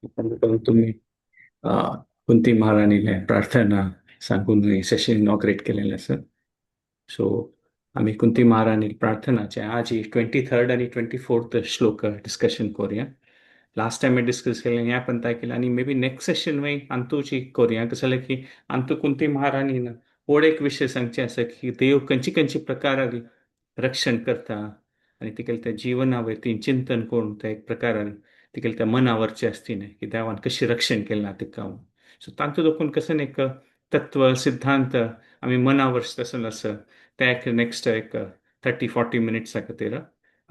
तुम्ही कुंती महाराणीला प्रार्थना सांगून सेशन इनॉग्रेट केलेलं आसा. सो आमी कुंती महाराणी प्रार्थनाचे आज 23rd आनी 24th श्लोक डिस्कशन करूया. लास्ट टायम डिस्कस केलें ह्या पंता केलें आनी मे बी नेक्स्ट सेशन मागीर अंतूची करूया. कसं जालें की अंतू कुंती महाराणीन व्हड एक विशय सांगचें आसा की देव खंयची खंयची प्रकारान रक्षण करता आनी तिगेले त्या जिवना वयर ती चिंतन करून त्या एक प्रकारान तिगेले त्या मनावरचें आसती न्ही की देवान कशें रक्षण केलां तिका. सो तांतू देखून कसं एक तत्व सिद्धांत आमी मनावर तसो आसा त्या एक नेक्स्ट एक 30-40 मिनिट्सा खातीर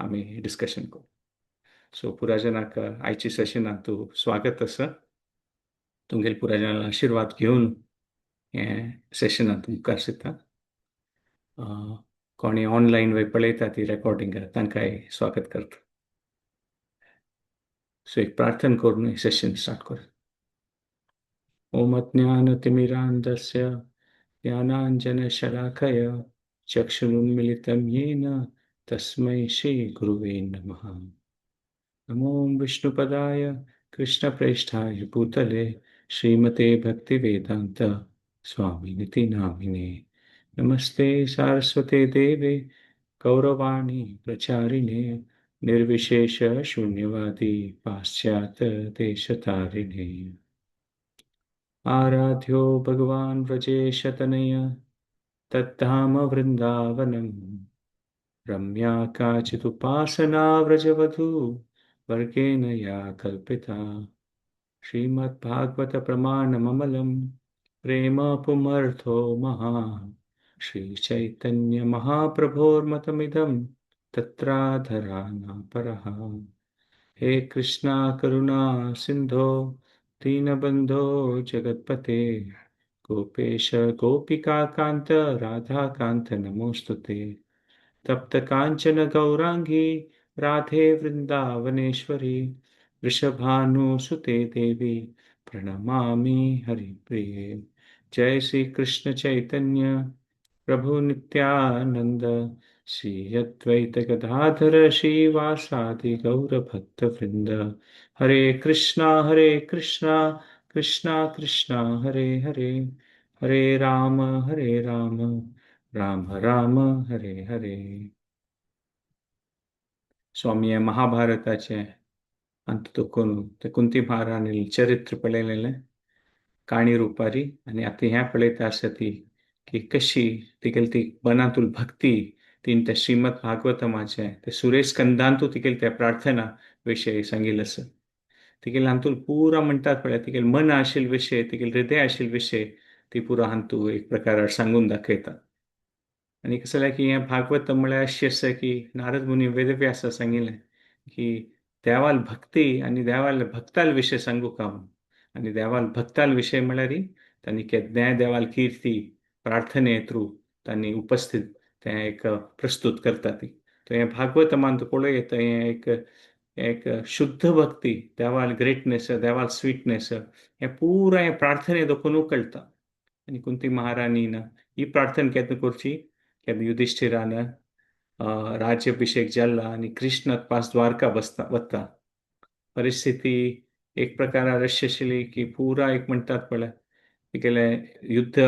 आमी डिस्कशन करू. सो पुराजनाक आयच्या सेशनात तूं स्वागत आसा. तुमगेले पुराजनाला आशिर्वाद घेवन हें सेशनात मुखार सरता. कोणी ऑनलायन वयर पळयता ती रेकॉर्डिंग तांकांय स्वागत करता. सो एक प्रार्थना करून हें सेशन स्टार्ट कर. ओम अज्ञानतिमिरान्धस्य ज्ञानाञ्जनशलाकया चक्षुरुन्मीलितं येन तस्मै श्रीगुरुवे नमः. नमो विष्णुपदाय कृष्णप्रेष्ठाय भूतले श्रीमते भक्तिवेदान्त स्वामिनिति नामिने. नमस्ते सारस्वते देवे गौरवाणी प्रचारिणे निर्विशेष शून्यवादी पाश्चात्य देशतारिणे. आराध्यो भगवान व्रजेशतनय तद्धाम वृन्दावनम्. रम्या काचिदुपासना व्रजवधू वर्गेण या कल्पिता. श्रीमद्भागवतप्रमाणममलं प्रेम पुमर्थो महान्. श्रीचैतन्यमहाप्रभोर्मतमिदं तत्राधरानापरः. हे कृष्णा करुणा सिन्धो दीनबन्धो जगत्पते गोपेश गोपिकाकान्त राधाकान्त नमोऽस्तु ते. तप्त काञ्चन गौराङ्गी राधे वृन्दावनेश्वरी वृषभानुसुते देवी प्रणमामि हरिप्रिये. जय श्री कृष्ण चैतन्य प्रभु नित्यानंद श्री अद्वैत गदाधर श्रीवासादि गौर भक्त वृंद. हरे कृष्णा कृष्णा कृष्णा हरे हरे, हरे राम राम राम हरे हरे. स्वामी हे महाभारताचे अंत तुकून ते कुंती महाराणी चरित्र पळयलेलें काणी रुपारी आनी आतां हें पळयता आसा ती की कशी तिगेली ती मनांतूल भक्ती तीन त्या श्रीमद भागवतमाचें ते सुरेश स्कंदांतू तिगेली त्या प्रार्थना विशय सांगिल्लो आसा. तिगेले हातूंत पुरा म्हणटात पळय तिगेले मन आशिल्ले विशय तिगेले हृदय आशिल्ले विशय ती पुरा हातूंत एक प्रकार सांगून दाखयता. आनी कसं जालें की हें भागवत म्हळ्यार अशें आसा की नारद मुनी वेदव्यासा सांगिल्लें की देवाल भक्ती आनी देवाल भक्ताल विशय सांगू का म्हूण. आनी देवाल भक्ताल विशय म्हळ्यार तांणी केन्नाय देवाल किर्ती प्रार्थने थ्रू तांणी उपस्थित तें एक प्रस्तुत करता ती. तर हें भागवतमान तूं पळोवं येता हें एक एक शुद्ध भक्ती देवाल ग्रेटनेस देवाल स्वीटनेस हें पुरा हें प्रार्थने देखून कळटा. आनी कुंती महाराणीन ही प्रार्थना केन्ना करची केन्ना युधिश्ठिरान राज्याभिषेक जाला आनी कृष्ण पास द्वारका बसता वता. परिस्थिती एक प्रकारार अशी आशिल्ली की पुरा एक म्हणटात पळय तिगेलें युद्ध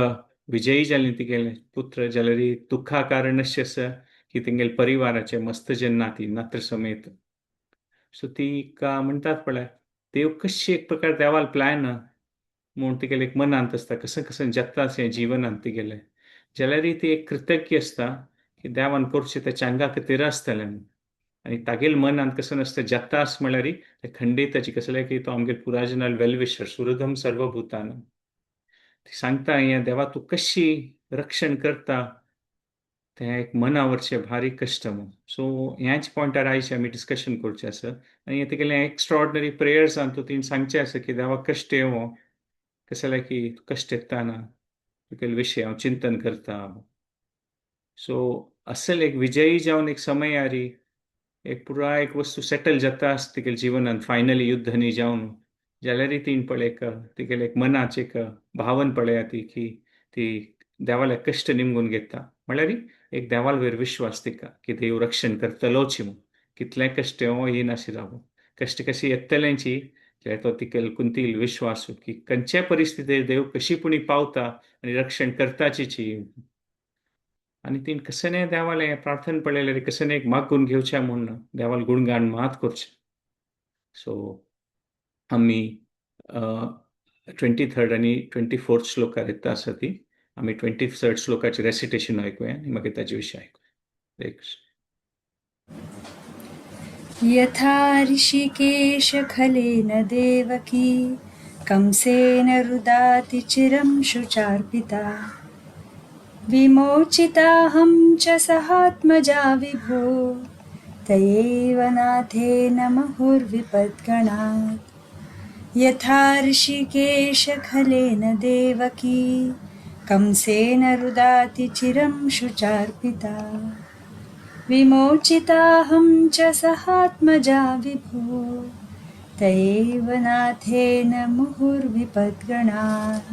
विजयी जालें तिगेलें पुत्र जाल्यार दुख्खा कारण अशें आसा की तेंगेले परिवाराचे मस्त जे नाती नात्र समेत. सो तिका म्हणटात पळय देव कशी एक प्रकार देवाल प्लॅन म्हूण तिगेले एक मनांत आसता कसं कसं जगता अशें जिवनांत तिगेलें जाल्यार ती एक कृतज्ञ आसता की देवान करचें तेच्या आंगा खातीर आसतलें म्हूण. आनी तागेले मनांत कसं नासता जगता म्हळ्यार ते खंडीताची कसं जालें की तो आमगेले पुराजनाल वेलविशर सुहृदम सर्वभूतान. ती सांगता हें देवा तूं कशी रक्षण करता तें एक मनावरचें भारी कश्ट म्हूण. सो ह्याच पॉयंटार आयज आमी डिस्कशन करचें आसा आनी तिगेलें एक्स्ट्रॉर्डनरी प्रेयर्सान तूं तिणें सांगचें आसा की देवा कश्ट येवं कसं जालें की कश्ट येताना तुगेले विशय हांव चिंतन करता. सो असल एक विजयी जावन एक समय आरी एक पुराय एक वस्तू सेटल जाता आसता तिगेले जिवनांत फायनली युद्ध न्ही जावन जाल्यारय तीन पळय एक तिगेले एक मनाचें एक भावन पळया ती की ती देवाले कश्ट निमगून घेता म्हळ्यार एक देवाल वयर विश्वास तिका की देव रक्षण करतलोच म्हूण. कितलें कश्ट येवं येनाशी रावूं कश्ट कशें येतलेंची जाल्यार तो तिकेल कुंतील विश्वास की खंयच्या परिस्थितीर देव कशी पुणी पावता आनी रक्षण करताची. आनी तीन कसने देवालें प्रार्थना पळयल्यार कसने एक मागून घेवचें म्हूण देवाल गुणगान मात करचें. सो आमी 23rd आनी 24th श्लोकार येता आसा ती आमी 23rd श्लोकाची रेसिटेशन आयकुया आनी मागीर ताजे विशय आयकुया. यथा ऋषिकेशखलेन देवकी कंसेन रुदाति चिरं शुचार्पिता विमोचिताहं च सहात्मजा विभो तयैव नाथेन मुहुर्विपद्गणात्. यथा ऋषिकेशखलेन देवकी कंसेन रुदाति चिरं शुचार्पिता विमोचिताहं च सहात्मजा विभो तयैव नाथेन मुहुर्विपद्गणात्.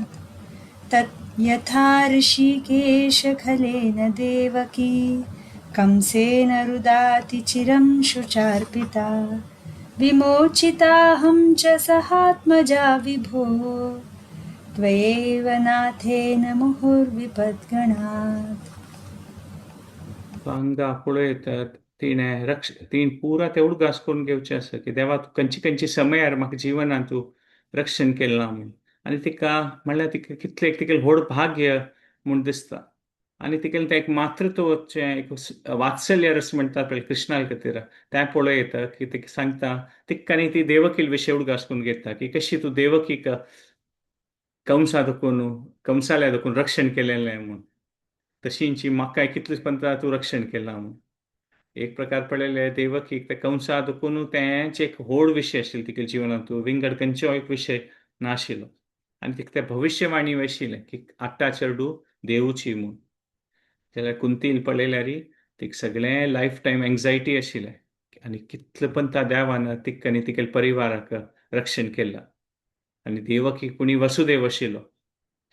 तत् यथा ऋषिकेशखलेन देवकी कंसेन रुदाति चिरं शुचार्पिता विमोचिताहं च सहात्मजा विभो त्वयैव नाथेन मुहुर्विपद्गणात्. हांगा पळयतात तिणें रक्ष तीण पुरा ते उडगास करून घेवचें आसा की देवा तूं खंयचे खंयचे समयार म्हाका जिवनांत तूं रक्षण केलें ना म्हूण. आनी तिका म्हणल्यार तिका कितलें एक तिगेलें व्हड भाग्य म्हूण दिसता. आनी तिगेलें तें एक मातृत्वाचें एक वात्सल्य रस म्हणटा पळय कृष्णा खातीर तें पळयता की तिका सांगता तिका आनी ती देवकील विशय उडगास करून घेता की कशी तूं देवकीक कंसा दखून कंसाल्या दखून रक्षण केलेलें म्हूण, तशींची म्हाकाय कितलें पंता तूं रक्षण केलां म्हूण. एक प्रकार पळयलें देवकीक ते कंसा दखून तेंच एक व्हड विशय आशिल्लो तिगेल्या जिवनांत, विंगड खंयचो एक विशय नाशिल्लो. आनी तिका तें भविश्यवाणी आशिल्लें की आट्टा चेडूं देवची म्हूण. जाल्यार कुंतील पळयल्यार तिका सगळें लायफ टायम एंग्जायटी आशिल्लें आनी कितलें पंता देवान तिका आनी तिगेल्या परिवाराक रक्षण केलां. आनी देवकी कोणी वसुदेव आशिल्लो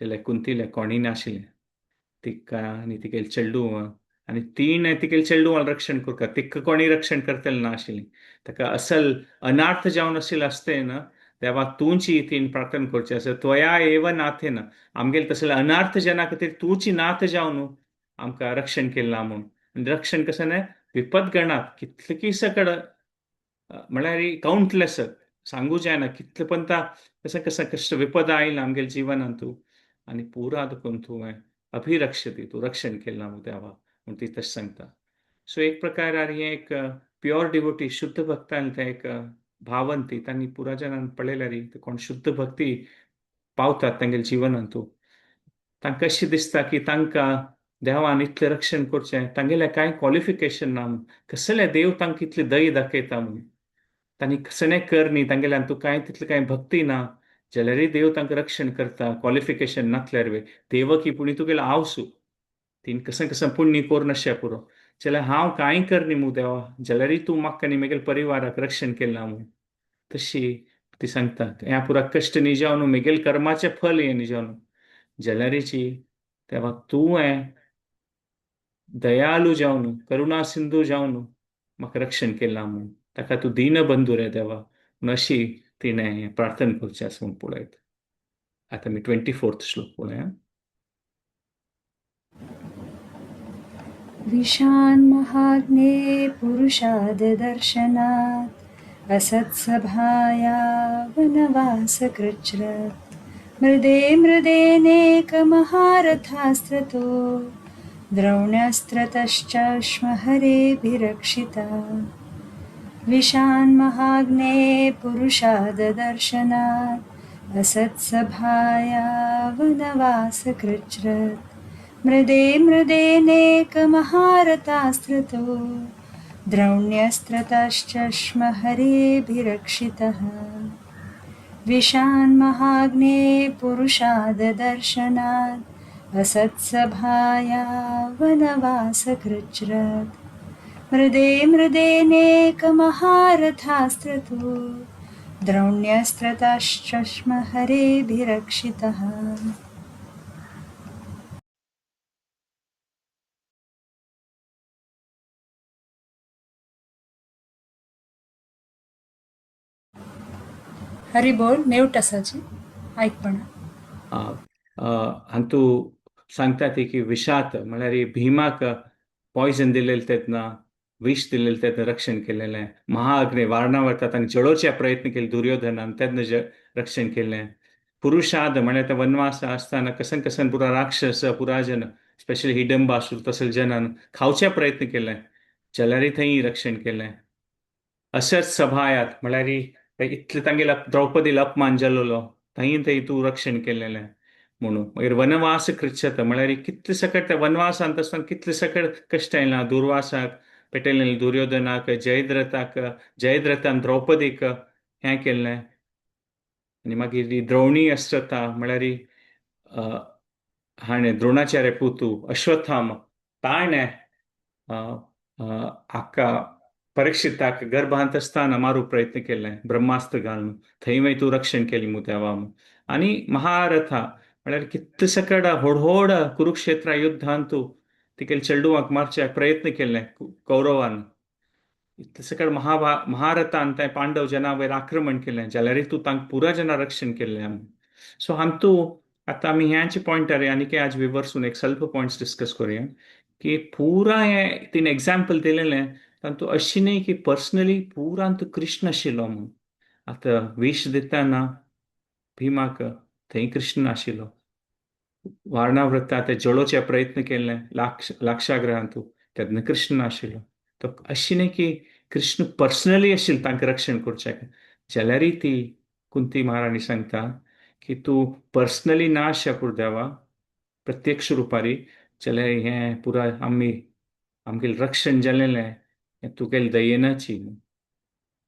जाल्यार कुंतीले कोणी नाशिल्लें तिका आनी तिगेले चेडूं आनी तिणें तिगेले चेडूंवान रक्षण करता तिका कोणी रक्षण करतलें नाशिल्लें. ताका असल अनार्थ जावन आशिल्लें आसतें ना देवा तूंची तीन प्रार्थना करची आसा त्वया एव नाथेन आमगेले तसले अनार्थ जना खातीर तूंची नाथ जावन आमकां रक्षण केलां म्हूण. आनी रक्षण कशें न्हय विपदगणात कितले सकड म्हळ्यार कावंटलेस सांगू जायना कितले पंता कसं कसं कश्ट विपद आयला आमगेले जिवनांत तूं आनी पुरा देखून तूं अभिरक्षती तूं रक्षण केलां म्हूण देवा म्हूण ती तशें सांगता. सो एक प्रकार हें एक प्युअर डिवोटी शुद्ध भक्तान तें एक भावन ती तांणी पुरा जनान पळयल्यार कोण शुद्ध भक्ती पावतात तांगेल्या जिवनांत तूं तांकां अशें दिसता की तांकां देवान इतलें रक्षण करचें तांगेलें कांय क्वॉलिफिकेशन ना म्हूण, कसलें देव तांकां इतली दया दाखयता म्हूण, तांणी कसलें कर न्ही तांगेल्यान तूं कांय तितलें कांय भक्ती ना जाल्यारय देव तांकां रक्षण करता क्वॉलिफिकेशन नासल्यार वे देवकी पुणी तुगेलो आवसू तीन कसं कसं पुण्य करून अशें पुरो जाल्यार हांव कांय कर न्ही मू देवा जाल्यारय तूं म्हाका आनी म्हगेल्या परिवाराक रक्षण केलां म्हूण. तशी ती सांगता ह्या पुरा कश्ट न्ही जावन म्हगेल्या कर्माचें फल हें न्ही जावन जाल्यारची तेवा तूं दयालू जावन करुणा सिंधू जावन म्हाका रक्षण केलां म्हूण ताका तूं दीनबंधू रे देवा म्हूण अशी तिणें प्रार्थना करचें आसा म्हूण पळयत. आतां आमी 24th श्लोक पळोवया. विषान्महाग्ने पुरुषाददर्शनात् असत्सभाया वनवासकृच्छ्रत् मृदे मृदेनेकमहारथास्त्रतो द्रोण्यस्त्रतश्चाश्महरेभिरक्षिता. विषान्महाग्ने पुरुषाददर्शनात् असत्सभाया वनवासकृच्छ्रत् मृदे मृदेनेकमहारथास्त्रतो द्रोण्यस्त्रतश्चश्महरेभिरक्षितः. विषान्महाग्ने पुरुषाददर्शनात् असत्सभाया वनवासकृच्छ्रत् मृदे मृदेनेकमहारथास्त्रतो द्रोण्यस्त्रतश्चश्महरेभिरक्षितः. हरी बोल म्यूट आसाची आयकपणा. हातूं सांगता ती की विषात म्हळ्यार भीमाक पॉयजन दिलेलें तेन्ना, विष दिलेलें तेन्ना रक्षण केलेलें. महाअग्नी वारणावता तांकां जळोवचे प्रयत्न केले दुर्योधनान, तेन्ना रक्षण केलें. पुरुषाद म्हळ्यार ते वनवास आसतना कसन कसन पुरा राक्षस पुराजन स्पेशली हिडंबासूर तसले जनान खावचे प्रयत्न केले, जाल्यारय थंय रक्षण केलें. असत सभायात म्हळ्यार इतले तांगेल्या द्रौपदीला अपमान जालेलो, थंय थंय तूं रक्षण केलेलें म्हणून. मागीर वनवास कृच्छत म्हळ्यार कितले सकट त्या वनवासांत आसतना कितले सकट कश्ट आयला दुर्वासाक पेटयलें, दुर्योधनाक, जयद्रथाक, जयद्रथान द्रौपदीक हें केल्लें. आनी मागीर द्रोणी आसता म्हळ्यार हाणें द्रोणाचार्य पुतू अश्वत्थाम ताणें हाका परीक्षिताक गर्भांत आसतना मारूंक प्रयत्न केलें ब्रह्मास्त्र घालून, थंय मागीर तूं रक्षण केलें मु देवा. आनी महारथा म्हळ्यार कितले सकड व्हड व्हड कुरुक्षेत्र युद्धांत तिकेल चेडवांक मारच्याक प्रयत्न केले कौरवान, इतले सकड महारथान ते पांडव जना वयर आक्रमण केलें, जाल्यारय तूं तांकां पुरा जना रक्षण केलें. सो हातूं आतां आमी ह्याचे पॉयंटार आनी आज विवर्सून एक स्वल्प पॉयंट्स डिस्कस करुया की पुरा हें तीन एग्जाम्पल दिलेलें तातूंत अशी न्ही की पर्सनली पुरा कृष्ण आशिल्लो म्हूण. आतां विष दितना भीमाक थंय कृष्ण आशिल्लो, वारणाव्रता ते जळोवचे प्रयत्न केले लाक्षाग्रहांतू तेन्ना कृष्ण आशिल्लो. तो अशी न्ही की कृष्ण पर्सनली आशिल्लो तांकां रक्षण करच्याक, जाल्यारय ती कुंती महाराणी सांगता की तूं पर्सनली ना आसच्या देवा प्रत्यक्ष रुपारी, जाल्यार हें पुरा आमी आमगेलें रक्षण जालेलें हें तुगेले दयेनाची.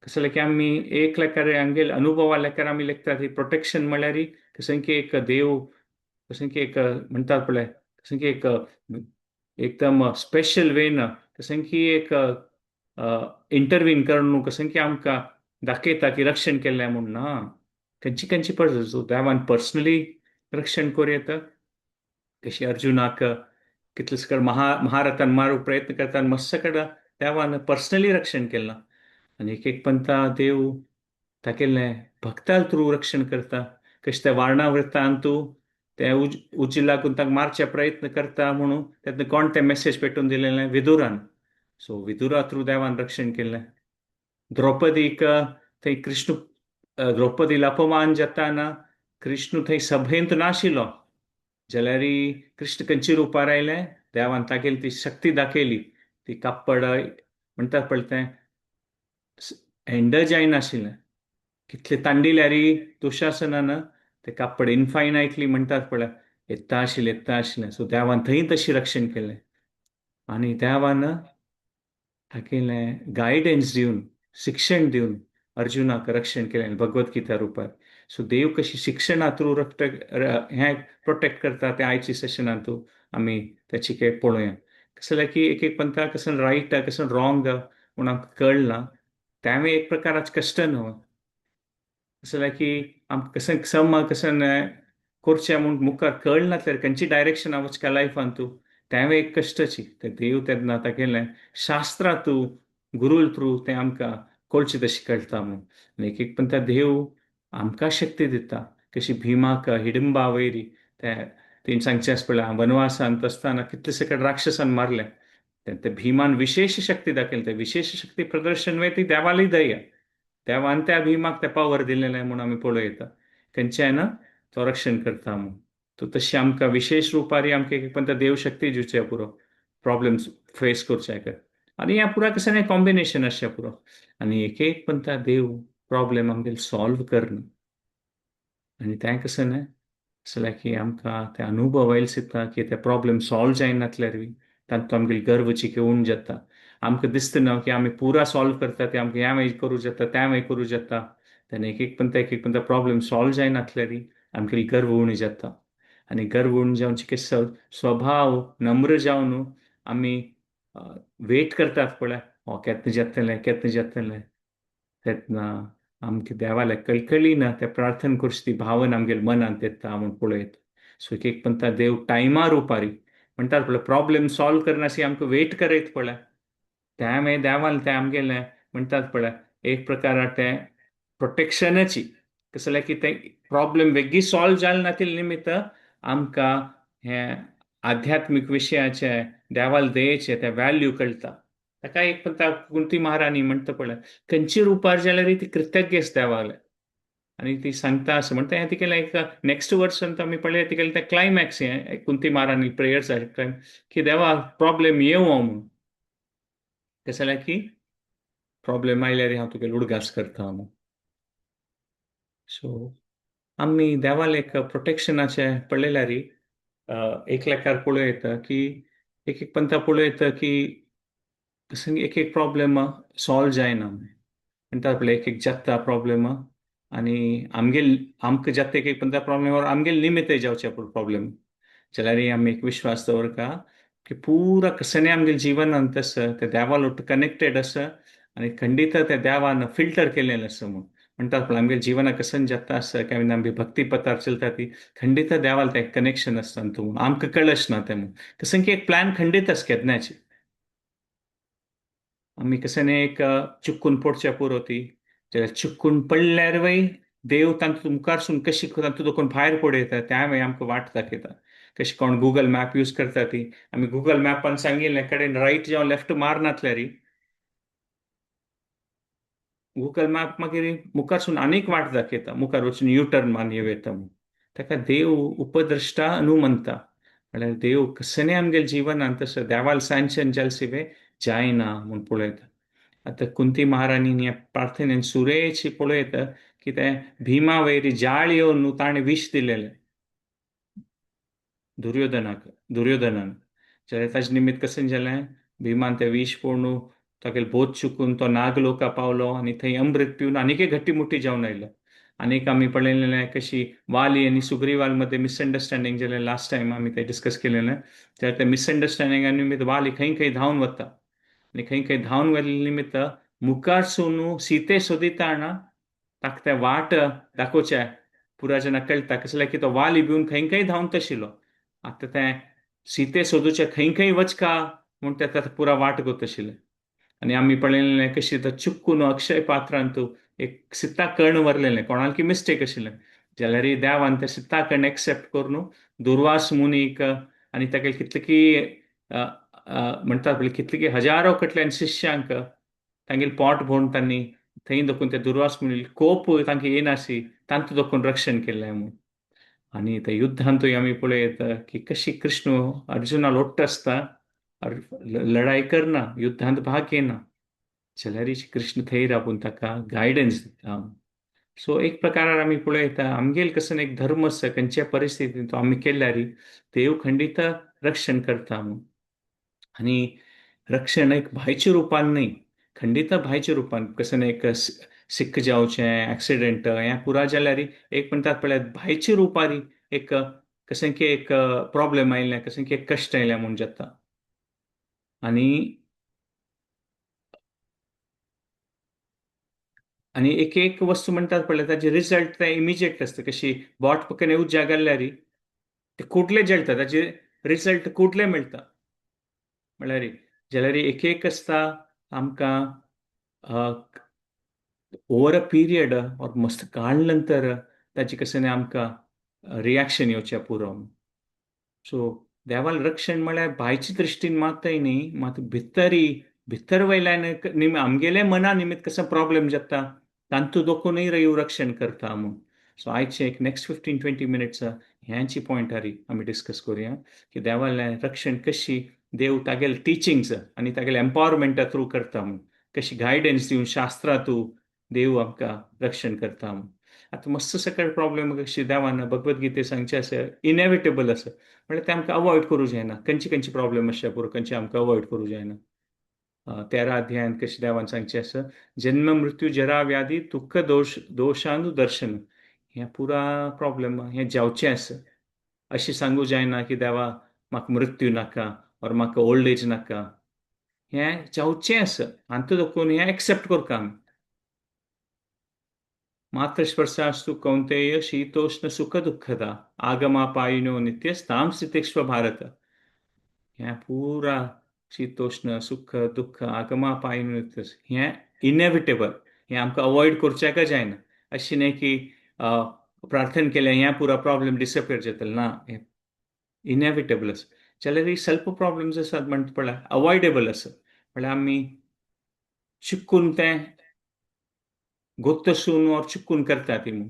कसलें की आमी एक लेखार आमगेले अनुभवा लेखार आमी लेखतात ही प्रोटेक्शन म्हळ्यार कसं की एक देव, कसं की एक म्हणटात पळय, कसं की एक एकदम स्पेशल वेन कसं की एक इंटरवीन करून कसं की आमकां दाखयता की रक्षण केल्लें म्हूण ना. खंयची खंयची पर्सन देवान पर्सनली रक्षण करूं येता, कशी अर्जुनाक कितले सकड महारथान मारूंक प्रयत्न करता मस्त कडेन देवान पर्सनली रक्षण केलां. आनी एक एक पंथा देव तागेलें भक्ताल थ्रू रक्षण करता, कशें त्या वारणावृत्तांतू ते उजी लागून तांकां मारचे प्रयत्न करता म्हणून तेन्ना कोण तें मेसेज पेटोवन दिलेलें विदुरान. सो विदुरा थ्रू देवान रक्षण केलें. द्रौपदीक थंय कृष्ण द्रौपदीला अपमान जाताना कृष्ण थंय सभेंत नाशिल्लो, जाल्यार कृष्ण खंयची रुपार आयलें देवान तागेली ती शक्ती दाखयली, ती कापड म्हणटात पळय तें एंड जायनाशिल्लें, कितले तांडिल्यारी दुशासनान ते कापड इनफायनायटली म्हणटात पळय येता आशिल्लें येता आशिल्लें. सो देवान थंय तशी रक्षण केलें आनी देवान तागेलें गायडन्स दिवन शिक्षण दिवन अर्जुनाक रक्षण केलें भगवत गीता रुपार. सो देव कशी शिक्षणा थ्रू हें प्रोटेक्ट करता तें आयच्या सेशनांतू आमी त्याची काय पळोवया. कसं जाल्यार की एक एक पंथा कसं रायट कसं रॉंग म्हूण आमकां कळना, तेंवूय एक प्रकाराचें कश्ट न्हू. कसं जाल्यार की आमकां कसं सम कसं करचें म्हूण मुखार कळनासल्यार खंयची डायरेक्शन वचका लायफान तूं तेंवूय एक कश्टची. ते देव तेन्ना तागेलें शास्त्रा थ्रू गुरूल थ्रू तें आमकां कळचें तशें कळटा म्हूण. आनी एक एक पंथा देव आमकां शक्ती दिता, कशी भीमाक हिडंबा वयरी ते तेणी सांगचें आसा पळय वनवासांत आसतना कितले सकट राक्षसान मारले ते भीमान विशेष शक्ती दाखयली, ते विशेष शक्ती प्रदर्शन वे ती देवाली दया, देवान त्या भीमाक ते पावर दिलेलें म्हूण आमी पळयता खंयचें ना तो रक्षण करता म्हूण. तो तशी आमकां विशेष रुपारी आमकां एक पण देव शक्ती दिवचे पुरो प्रॉब्लम्स फेस करचे. आनी ह्या पुरा कसं नाही कॉम्बिनेशन आसचें पुरो. आनी एक एक पण त्या देव प्रॉब्लेम आमगेले सॉल्व करना. आनी तें कसं न्हय जाल्यार की आमकां ते अनुभव आयल दिसता की ते प्रॉब्लेम सॉल्व जायनासल्यार बी तातूंत आमगेली गर्व चिकेवन जाता. आमकां दिसता ना की आमी पुरा सॉल्व करता ते आमकां हें मागीर करूं जाता तें मागीर करूं जाता, तेन्ना एक एक पण एक एक पण प्रॉब्लेम सॉल्व जायनासल्यार आमगेली गर्व उणी जाता. आनी गर्व उणी जावन चिके स्वभाव नम्र जावन आमी वेट करतात पळय हो केन्ना जातलें केन्ना जातलें, तेन्ना आमकां देवाल्या कळकळी ना ते प्रार्थना करची ती भावना आमगेले मनांत येता म्हूण पळयता. सो एक एक पंथा देव टायमा रुपारी म्हणटात पळय प्रॉब्लेम सॉल्व करनासी आमकां वेट करयत पळय त्या मागीर देवान तें आमगेलें म्हणटात पळय एक प्रकारा तें प्रोटेक्शनाची कसं जाल्यार की तें प्रॉब्लेम वेगळी सॉल्व जाले ना तिले निमित्त आमकां हें आध्यात्मीक विशयाचे देवाल दयेचे ते व्हॅल्यू कळटा. ताका एक पण कुंती महाराणी म्हणटा पळय, खंयची रुपार जाल्यार ती कृतज्ञ देवाले आनी ती सांगता असं म्हणटा. हें तिगेलें एक नेक्स्ट वर्सान आमी पळय तिगेलें तें क्लायमॅक्स हें कुंती महाराणी प्रेयर्स की देवा प्रॉब्लेम येवं म्हणून. कशें जाल्यार की प्रॉब्लेम आयल्यार हांव तुगेलो उडगास करता म्हणून. सो आमी देवाल एक प्रोटेक्शनाचें पळयल्यार एक लेखार पळोवं येता की एक एक पंथा पळोवं येता की कशें एक एक प्रॉब्लेम सॉल्व जायना म्हणटा पळय. एक एक जाता प्रॉब्लेम आनी आमगेल आमकां जाता एक एक पंथा प्रॉब्लेम आमगेल निमित्त जावचे प्रॉब्लेम. जाल्यार आमी एक विश्वास दवरता की पुरा कसने आमगेल जिवनान तसं त्या देवाल कनेक्टेड आसा आनी खंडीत त्या देवान फिल्टर केलेलें आसा म्हणून. म्हणटात पळय आमगेल जिवना कसन जाता आसा काय आमी भक्ती पथार चलता ती खंडीत देवाल तें कनेक्शन आसता तूं म्हणून आमकां कळच ना तें म्हणून. कसन की एक प्लॅन खंडीत आसा केन्नाची आमी कसन एक चुकून पडच्या पुरो ती जाल्यार चुकून पडल्यार वय देव तांतूं मुखारसून कशी तांतूं दोकून भायर पडयता त्या वय आमकां वाट दाखयता. कशी कोण गुगल मॅप यूज करता ती आमी गुगल मॅपान सांगिल्लें कडेन रायट जावं लेफ्ट मारनातल्यार गुगल मॅप मागीर मुखारसून आनीक वाट दाखयता, मुखार वचून यू टर्न मारून येवं येता म्हणून. ताका देव उपद्रष्टा अनुमंता म्हळ्यार देव कसने आमगेले जिवनान तसो देवाल सँक्शन जाले शिवाय जायना म्हूण पळयता. आतां कुंती महाराणीन ह्या प्रार्थनेन सुरेची पळयता की तें भीमा वयर जाळ येवन ताणें विश दिलेलें दुर्योधनाक, दुर्योधनान. जाल्यार ताजे निमित्त कशें जालें, भीमान तें विश पळोवन तागेलो बोध चुकून तो नागलोका पावलो आनी थंय अमृत पिवन आनीक घट्टी मुट्टी जावन आयलो. आनीक आमी पळयलेलें कशी वाली आनी सुग्रीवाल मध्ये मिसअंडरस्टँडींग जालें. लास्ट टायम आमी तें डिस्कस केलेलें. जाल्यार त्या मिसअंडरस्टँडिंगा निमित्त वाली खंय खंय धांवन वता आनी खंय खंय धांवन गेल्ले निमित्त मुखारसून सीते सोदिताना ताका तें वाट दाखोवचें पुरा जेन्ना कळटा. कशें जाल्यार की तो वाली भिवन खंय खंय धांवन आशिल्लो. आतां तें सीते सोदूचें खंय खंय वचका म्हूण तें ताका पुरा वाट गोत आशिल्लें. आनी आमी पळयलें कशी तो चुकून अक्षय पात्रांत एक सीता कर्ण व्हरलेलें, कोणाक की मिस्टेक आशिल्लें. जाल्यार देवान तें सीता कर्ण एक्सेप्ट करून दुर्वास मुनीक आनी ताका कितले की म्हणटात पळय कितले की हजारो कडल्यान शिष्यांक तांगेले पोट भरून तांणी थंय दखून ते दुर्वास मुनी कोप तांकां येनाशी तांतूं दखून रक्षण केल्लें म्हणून. आनी त्या युद्धांतूय आमी पळयता की कशी कृष्ण अर्जुना लोट्ट आसता, लढाई करना, युद्धांत भाग घेना, जाल्यार कृष्ण थंय राबून ताका गायडन्स दिता. सो एक प्रकारार आमी पळयता आमगेल कसन एक धर्म आसा खंयच्या परिस्थितींत तो आमी केल्यार देव खंडीत रक्षण करता म्हणून. आनी रक्षण एक भायच्या रुपान न्हय, खंडीत भायच्या रुपान कसन एक सिक्क जावचें एक्सिडेंट हें पुरा जाल्यार एक म्हणटात पळयात भायच्या रुपार एक कशें की एक प्रॉब्लेम आयलें, कशें की एक कश्ट आयलें म्हूण जाता. आनी आनी एक एक वस्तू म्हणटात पळय ताजे रिजल्ट ते इमिजिएट आसता. कशी बोट पकन उज्या घाल्यार ते कुडले जळटा, ताजे रिजल्ट कुडले मेळटा. म्हळ्यार जाल्यार एक एक आसता आमकां ओवर अ पिरियड ऑर मस्त काळ नंतर ताजे कशें आमकां रिएक्शन येवचें पुरो. सो देवाल रक्षण म्हळ्यार भायच्या दृश्टीन मातय न्ही, मात भितरी भितर वयल्यान आमगेले मना निमित्त कसो प्रॉब्लेम जाता तांतूं दोकूनय रयू रक्षण करता म्हूण. सो आयचे एक नेक्स्ट 15-20 मिनट्स ह्यांची पॉयंटारी आमी डिस्कस करुया की देवालें रक्षण कशी देव तागेले टिचिंग्स आनी तागेले एम्पावरमेंटा थ्रू करता म्हूण, कशी गायडन्स दिवन शास्त्रा थ्रू देव आमकां रक्षण करता म्हूण. आतां मस्त सकळ प्रॉब्लेम कशी देवान भगवद्गीते सांगचें आसा इनएविटेबल आसा, म्हळ्यार तें आमकां अवॉयड करूं जायना. खंयची खंयची प्रॉब्लेम आसचे पुरो खंयचे आमकां अवॉयड करूं जायना. 13 अध्यायांत कशें देवान सांगचें आसा, जन्म मृत्यू जरा व्याधी दुःख दोश दोशानुदर्शन, हें पुरा प्रॉब्लेम हें जावचें आसा. अशें सांगूं जायना की देवा म्हाका मृत्यू नाका ऑर म्हाका ओल्ड एज नाका, हें जावचें आसा. हातूंत दोकून हें एक्सेप्ट करता आमी. मात्र स्पर्शास्तु कौंतेय शीतोष्ण सुख दुःखदा आगमापायिनो नित्यस्तां स्थितिक्ष्व भारत. हें पुरा शीतोष्ण सुख दुःख आगमापायिनो नित्य हें इनएविटेबल, हें आमकां अवॉयड करच्याक जायना. अशें न्ही की प्रार्थना केलें, हें पुरा प्रॉब्लेम डिसअपियर जातलें ना. इनएविटेबल आसा. जाल्यार स्वल्प प्रॉब्लेम्स आसात म्हणटा पळय, अवॉयडेबल आसा. म्हळ्यार आमी चुकून तें गोत्तसून और चुकून करता ती म्हूण.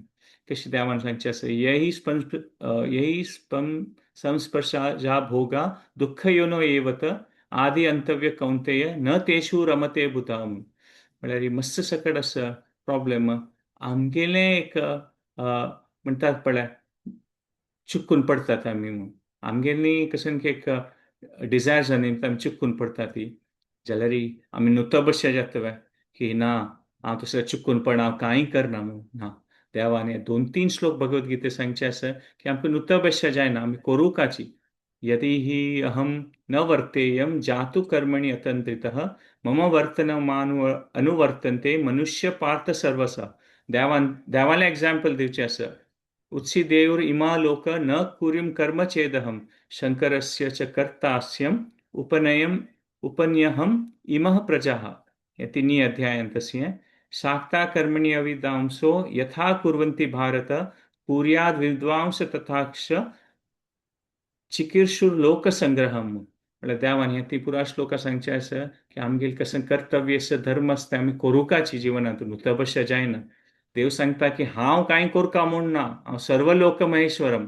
कशी देवान सांगचें आसा, यही संस्पर्शा भोगा दुःख योनो एवत आदि अंतव्य कौंतेय न तेषु रमते बुधा. म्हळ्यार ही मस्त सकट आसा प्रॉब्लेम आमगेलें एक म्हणटात पळय, चुकून पडटात आमी म्हूण. आमगेली कशें एक डिजायर्स आनी आमी चुकून पडटा ती. जाल्यार आमी नुतो बशे जाता की ना, हांव तसें चुकून पडना, हांव कांय करना म्हूण. ना, देवान हे 2-3 श्लोक भगवद्गीते सांगचे आसा की आमकां नुतो बशे जायना, आमी करूकाची. यदि हि अहं न वर्तेयं जातु कर्मणि अतंत्रितः मम वर्तनमानु अनुवर्तन्ते मनुष्य पार्थ सर्वसा. देवान देवालें एग्जाम्पल दिवचें आसा. उत्सिदेयुर इमा लोक न कुर्युं कर्म चेदहं शंकरस्य च कर्तास्यम् उपनयम् उपन्यहम् इमः प्रजाः. हे तिन्ही अध्यायांत तशें. शाक्ता कर्मणि अविद्वांसो यथा कुर्वन्ति भारत कुर्याद विद्वांस तथाक्ष चिकीर्षुर लोकसंग्रहम. म्हळ्यार देवान हे ती पुरा श्लोका सांगचे आसा की आमगेले कशें कर्तव्य आसा, धर्म आसता, आमी करुकाची जिवनांत, नुतो बशे जायना. देव सांगता की हांव कांय करका म्हूण ना, हांव सर्व लोक महेश्वरम.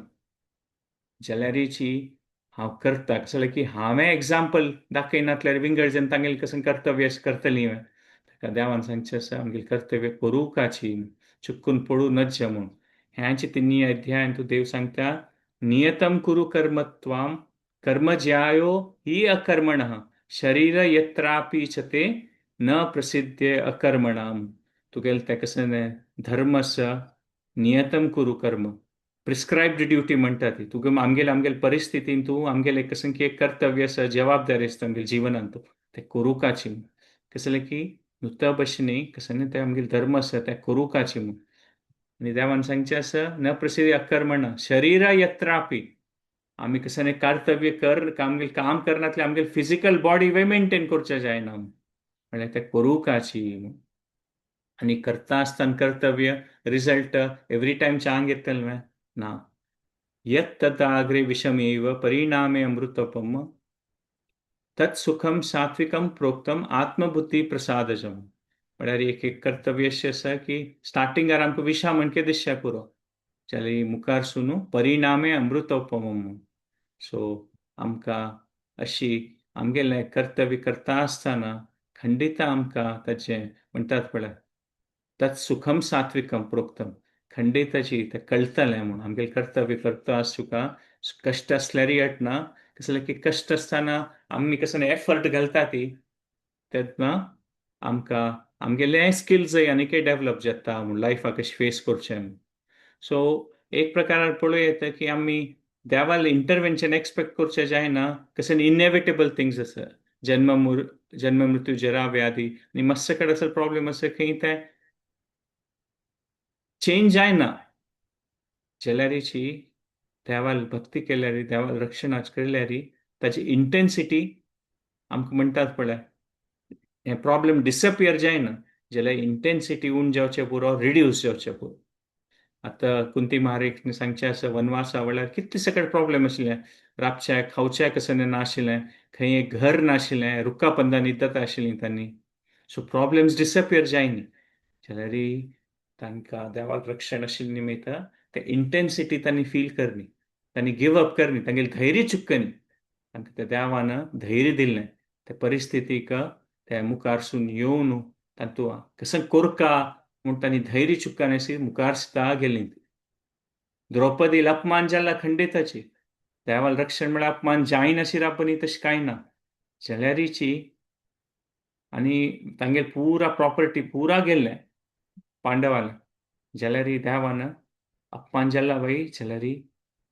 जाल्यारीची हांव करता. कसलें जाल्यार की हांवें एग्जाम्पल दाखयनातल्यार विंगड जन तांगेलें कशें कर्तव्य करतली. ताका देवान सांगचें आसा आमगेलें कर्तव्य करुकाची, चुकून पडूं नज म्हूण. ह्याचे तिन्ही अध्यायान तूं देव सांगता, नियतम कुरु कर्म त्वाम कर्म ज्यायो हि अकर्मणः शरीर यत्रापि च ते न प्रसिद्धे अकर्मणाम. तुगेलें तें कशें धर्म आसा, नियतम कुरु कर्म, प्रिस्क्रायब्ड ड्युटी म्हणटा ती. तुगे आमगेले आमगेले परिस्थितीन तूं आमगेलें कशें की एक कर्तव्य आसा, जबाबदारी आसता आमगेले जिवनान, तूं तें करुकाची. कसलें की नुत्या भशेन न्ही, कशें तें आमगेलें धर्म आसा तें करुकाची म्हूण. आनी देवान सांगचें आसा न प्रसिद्धी अकर्मण शरीर यत्रापी. आमी कशें कर्तव्य कर, आमगेलें काम करनातलें आमगेले फिजिकल बॉडी वे मेंटेन करचें जायना, म्हळ्यार तें करुकाची. आनी करता आसतना कर्तव्य रिजल्ट एवरी टायम चांग येतलें ना. यत् तदाग्रे विषमेव परिणामे अमृतोपम तत् सुखम सात्विकम प्रोक्तम आत्मबुद्धी प्रसादजम. म्हळ्यार एक एक कर्तव्य अशें आसा की स्टार्टिंगार आमकां विशा म्हणके दिसच्या पुरो, जाल्यार मुखार सुनू परिणामे अमृतोपम. सो आमकां अशी आमगेलें कर्तव्य करता आसतना खंडित आमकां ताचें म्हणटात पळय, तत् सुखम सात्विकम प्रोक्तम, खंडिताची तें कळटलें म्हूण. आमगेलें कर्तव्य करता आसता कश्ट आसल्यारय येतना, कसलें की कश्ट आसतना आमी कसो एफर्ट घालता ती, तेन्ना आमकां आमगेले स्किल्सय आनीकय डेवलप जाता म्हूण, लायफाक कशें फेस करचें. सो एक प्रकारान पळोवं येता की आमी देवाले इंटरवेन्शन एक्सपेक्ट करचें जायना. कशें इनएविटेबल थिंग्स आसा, जन्म जन्म मृत्यू जरा व्याधी आनी मातशे कडेन असो प्रॉब्लेम आसा खंय तें चेंज जायना. जाल्यारीची देवाल भक्ती केल्यार, देवाल रक्षणाच केल्यार ताची इंटेन्सिटी आमकां म्हणटात पळय, हें प्रॉब्लेम डिसअपियर जायना जाल्यार इंटेन्सिटी उण जावचें पुरो, रिड्यूस जावचें पुरो. आतां कुंती महाराज सांगचें आसा, वनवासा वेळार कितले सकट प्रॉब्लेम आशिल्ले, राबच्याक खावच्याक कसं नाशिल्लें, खंय एक घर नाशिल्लें, रुखा पंदा न्हिदत आशिल्लीं तांणी. सो प्रॉब्लेम्स डिसअपियर जायनी, जाल्यार तांकां देवाक रक्षण आशिल्लें निमित्त ते इंटेन्सिटी तांणी फील करनी, तांणी गिव अप करनी, तांगेलें धैर्य चुकनी. तांकां त्या देवान धैर्य दिल्लें त्या परिस्थितीक ते मुखारसून येवन तातूंत कसं कोरका म्हूण तांणी धैर्य चुकनाशी मुखार सुद्दां गेलीं. द्रौपदील अपमान जाला खंडिताची, देवाल रक्षण म्हळ्यार अपमान जायनाशी राबनी तशें कांय ना. जाल्यारीची आनी तांगेल पुरा प्रॉपर्टी पुरा गेल्लें पांडवाले, जाल्यार देवान अपमान जाला वय जाल्यार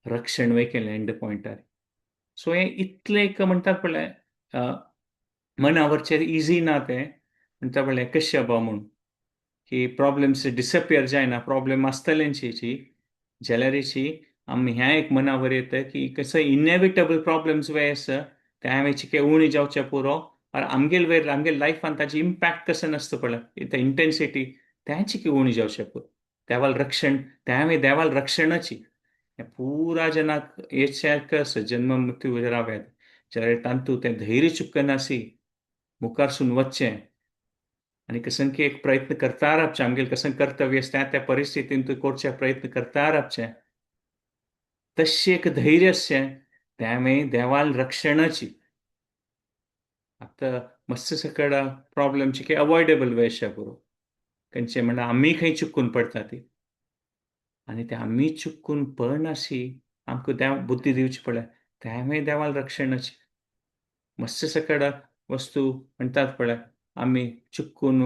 रक्षण वय केलें एंड पॉयंटार. सो हें इतलें एक म्हणटात पळय मनावरचें इजी ना तें, म्हणटा पळय कशें बाबा म्हूण की प्रॉब्लेम्स डिसअपियर जायना, प्रॉब्लेम आसतलेंची. जाल्यारीची आमी ह्या एक मनावर येता की कसं इनएविटेबल प्रॉब्लेम्स वे आसा ते हांवें चिके उणी जावचें पुरो, आनी आमगेल वयर आमगेल लायफान ताची इम्पॅक्ट कसो नासता पळय, ते इंटेन्सिटी तें चिके उणी जावचें पुरो. देवाल रक्षण तें देवाल रक्षणाची. पुरा जनाक हेच आसा जन्म मृत्यू राव्यात जाल्यार तांतू तें धैर्य चुकनासी मुखारसून वचचें आनी कसंकी एक प्रयत्न करता रावचें आमगेलें कसं कर्तव्य आसता त्या परिस्थितीन तूं करचे प्रयत्न करता रावचें तशें एक धैर्य आसचें तें मागीर देवाल रक्षणाची. आतां मस्त सकड प्रॉब्लमची की अवॉयडेबल वे अशें पुरो खंयचें म्हणल्यार आमी खंय चुकून पडटा ती आनी ते आमी चुकून पडनाशी आमकां देव बुद्धी दिवची पडल्या तें मागीर देवाल रक्षणाची. मस्त सकड वस्तू म्हणटात पळय आमी चुकून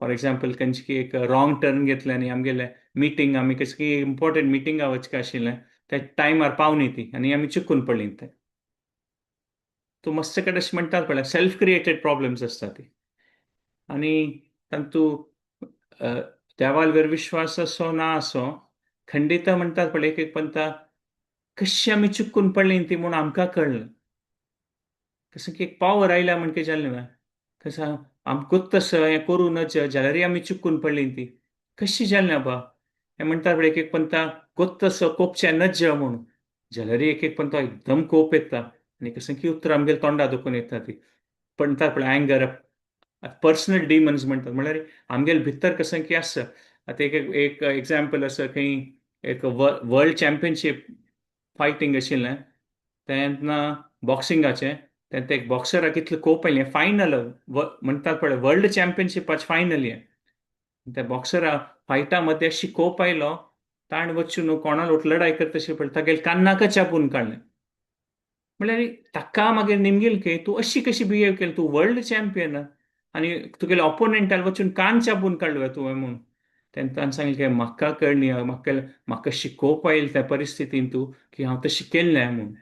फॉर एग्जाम्पल खंयची एक रॉंग टर्न घेतलें आनी आमगेलें मिटींग आमी कसली इम्पॉर्टंट मिटिंगा वचका आशिल्लें त्या टायमार पावनी ती आनी आमी चुकून पडली तें. तूं मस्त कडेन अशें म्हणटात पळय सेल्फ क्रिएटेड प्रॉब्लम्स आसता ती आनी तातूंत देवालवेर विश्वास असो ना असो खंडित म्हणटात पळय एक एक पंता कशी आमी चुकून पडली ती म्हूण आमकां कळ्ळें. कसं की एक पावर आयल्या म्हण कितें जालें कसं आमकां तसं हें करूं नज जाल्यारय आमी चुकून पडली ती कशी जालें आबा हें म्हणटात पळय एक एक पंता गोत तसो कोपचें नज म्हणून जाल्यारय एक एक पंता एकदम कोप येता आनी कसं की उतरां आमगेल्या तोंडा दुखून येता ती म्हणटात पळय अँगर पर्सनल डिमन्स म्हणटात म्हणल्यार आमगेले भितर कसं की आसा. आतां एक एक एग्जाम्पल आसा खंय एक वर्ल्ड चॅम्पियनशीप फायटींग आशिल्लें तेन्ना बॉक्सिंगाचें तेन्ना एक बॉक्सराक इतलें कोप आयलें फायनल म्हणटात पळय वर्ल्ड चॅम्पियनशिपाचें फायनल हें त्या बॉक्सरा फायटा मदें अशी कोप आयलो ताणें वचून कोणा लडाय करता तशें पळय तागेले कान्नाकच चापून काडलें. म्हणल्यार ताका मागीर निमगेल की तूं अशी कशी बिहेव केली तूं वर्ल्ड चॅम्पियन आनी तुगेले ऑपोनंटाक वचून कान चापून काडलो तुवें म्हूण. तेन्ना ताणें सांगलें की म्हाका कळनी म्हाका म्हाका शिकोवपा येयलें त्या परिस्थितीन तूं की हांव तें शिकयलें म्हूण.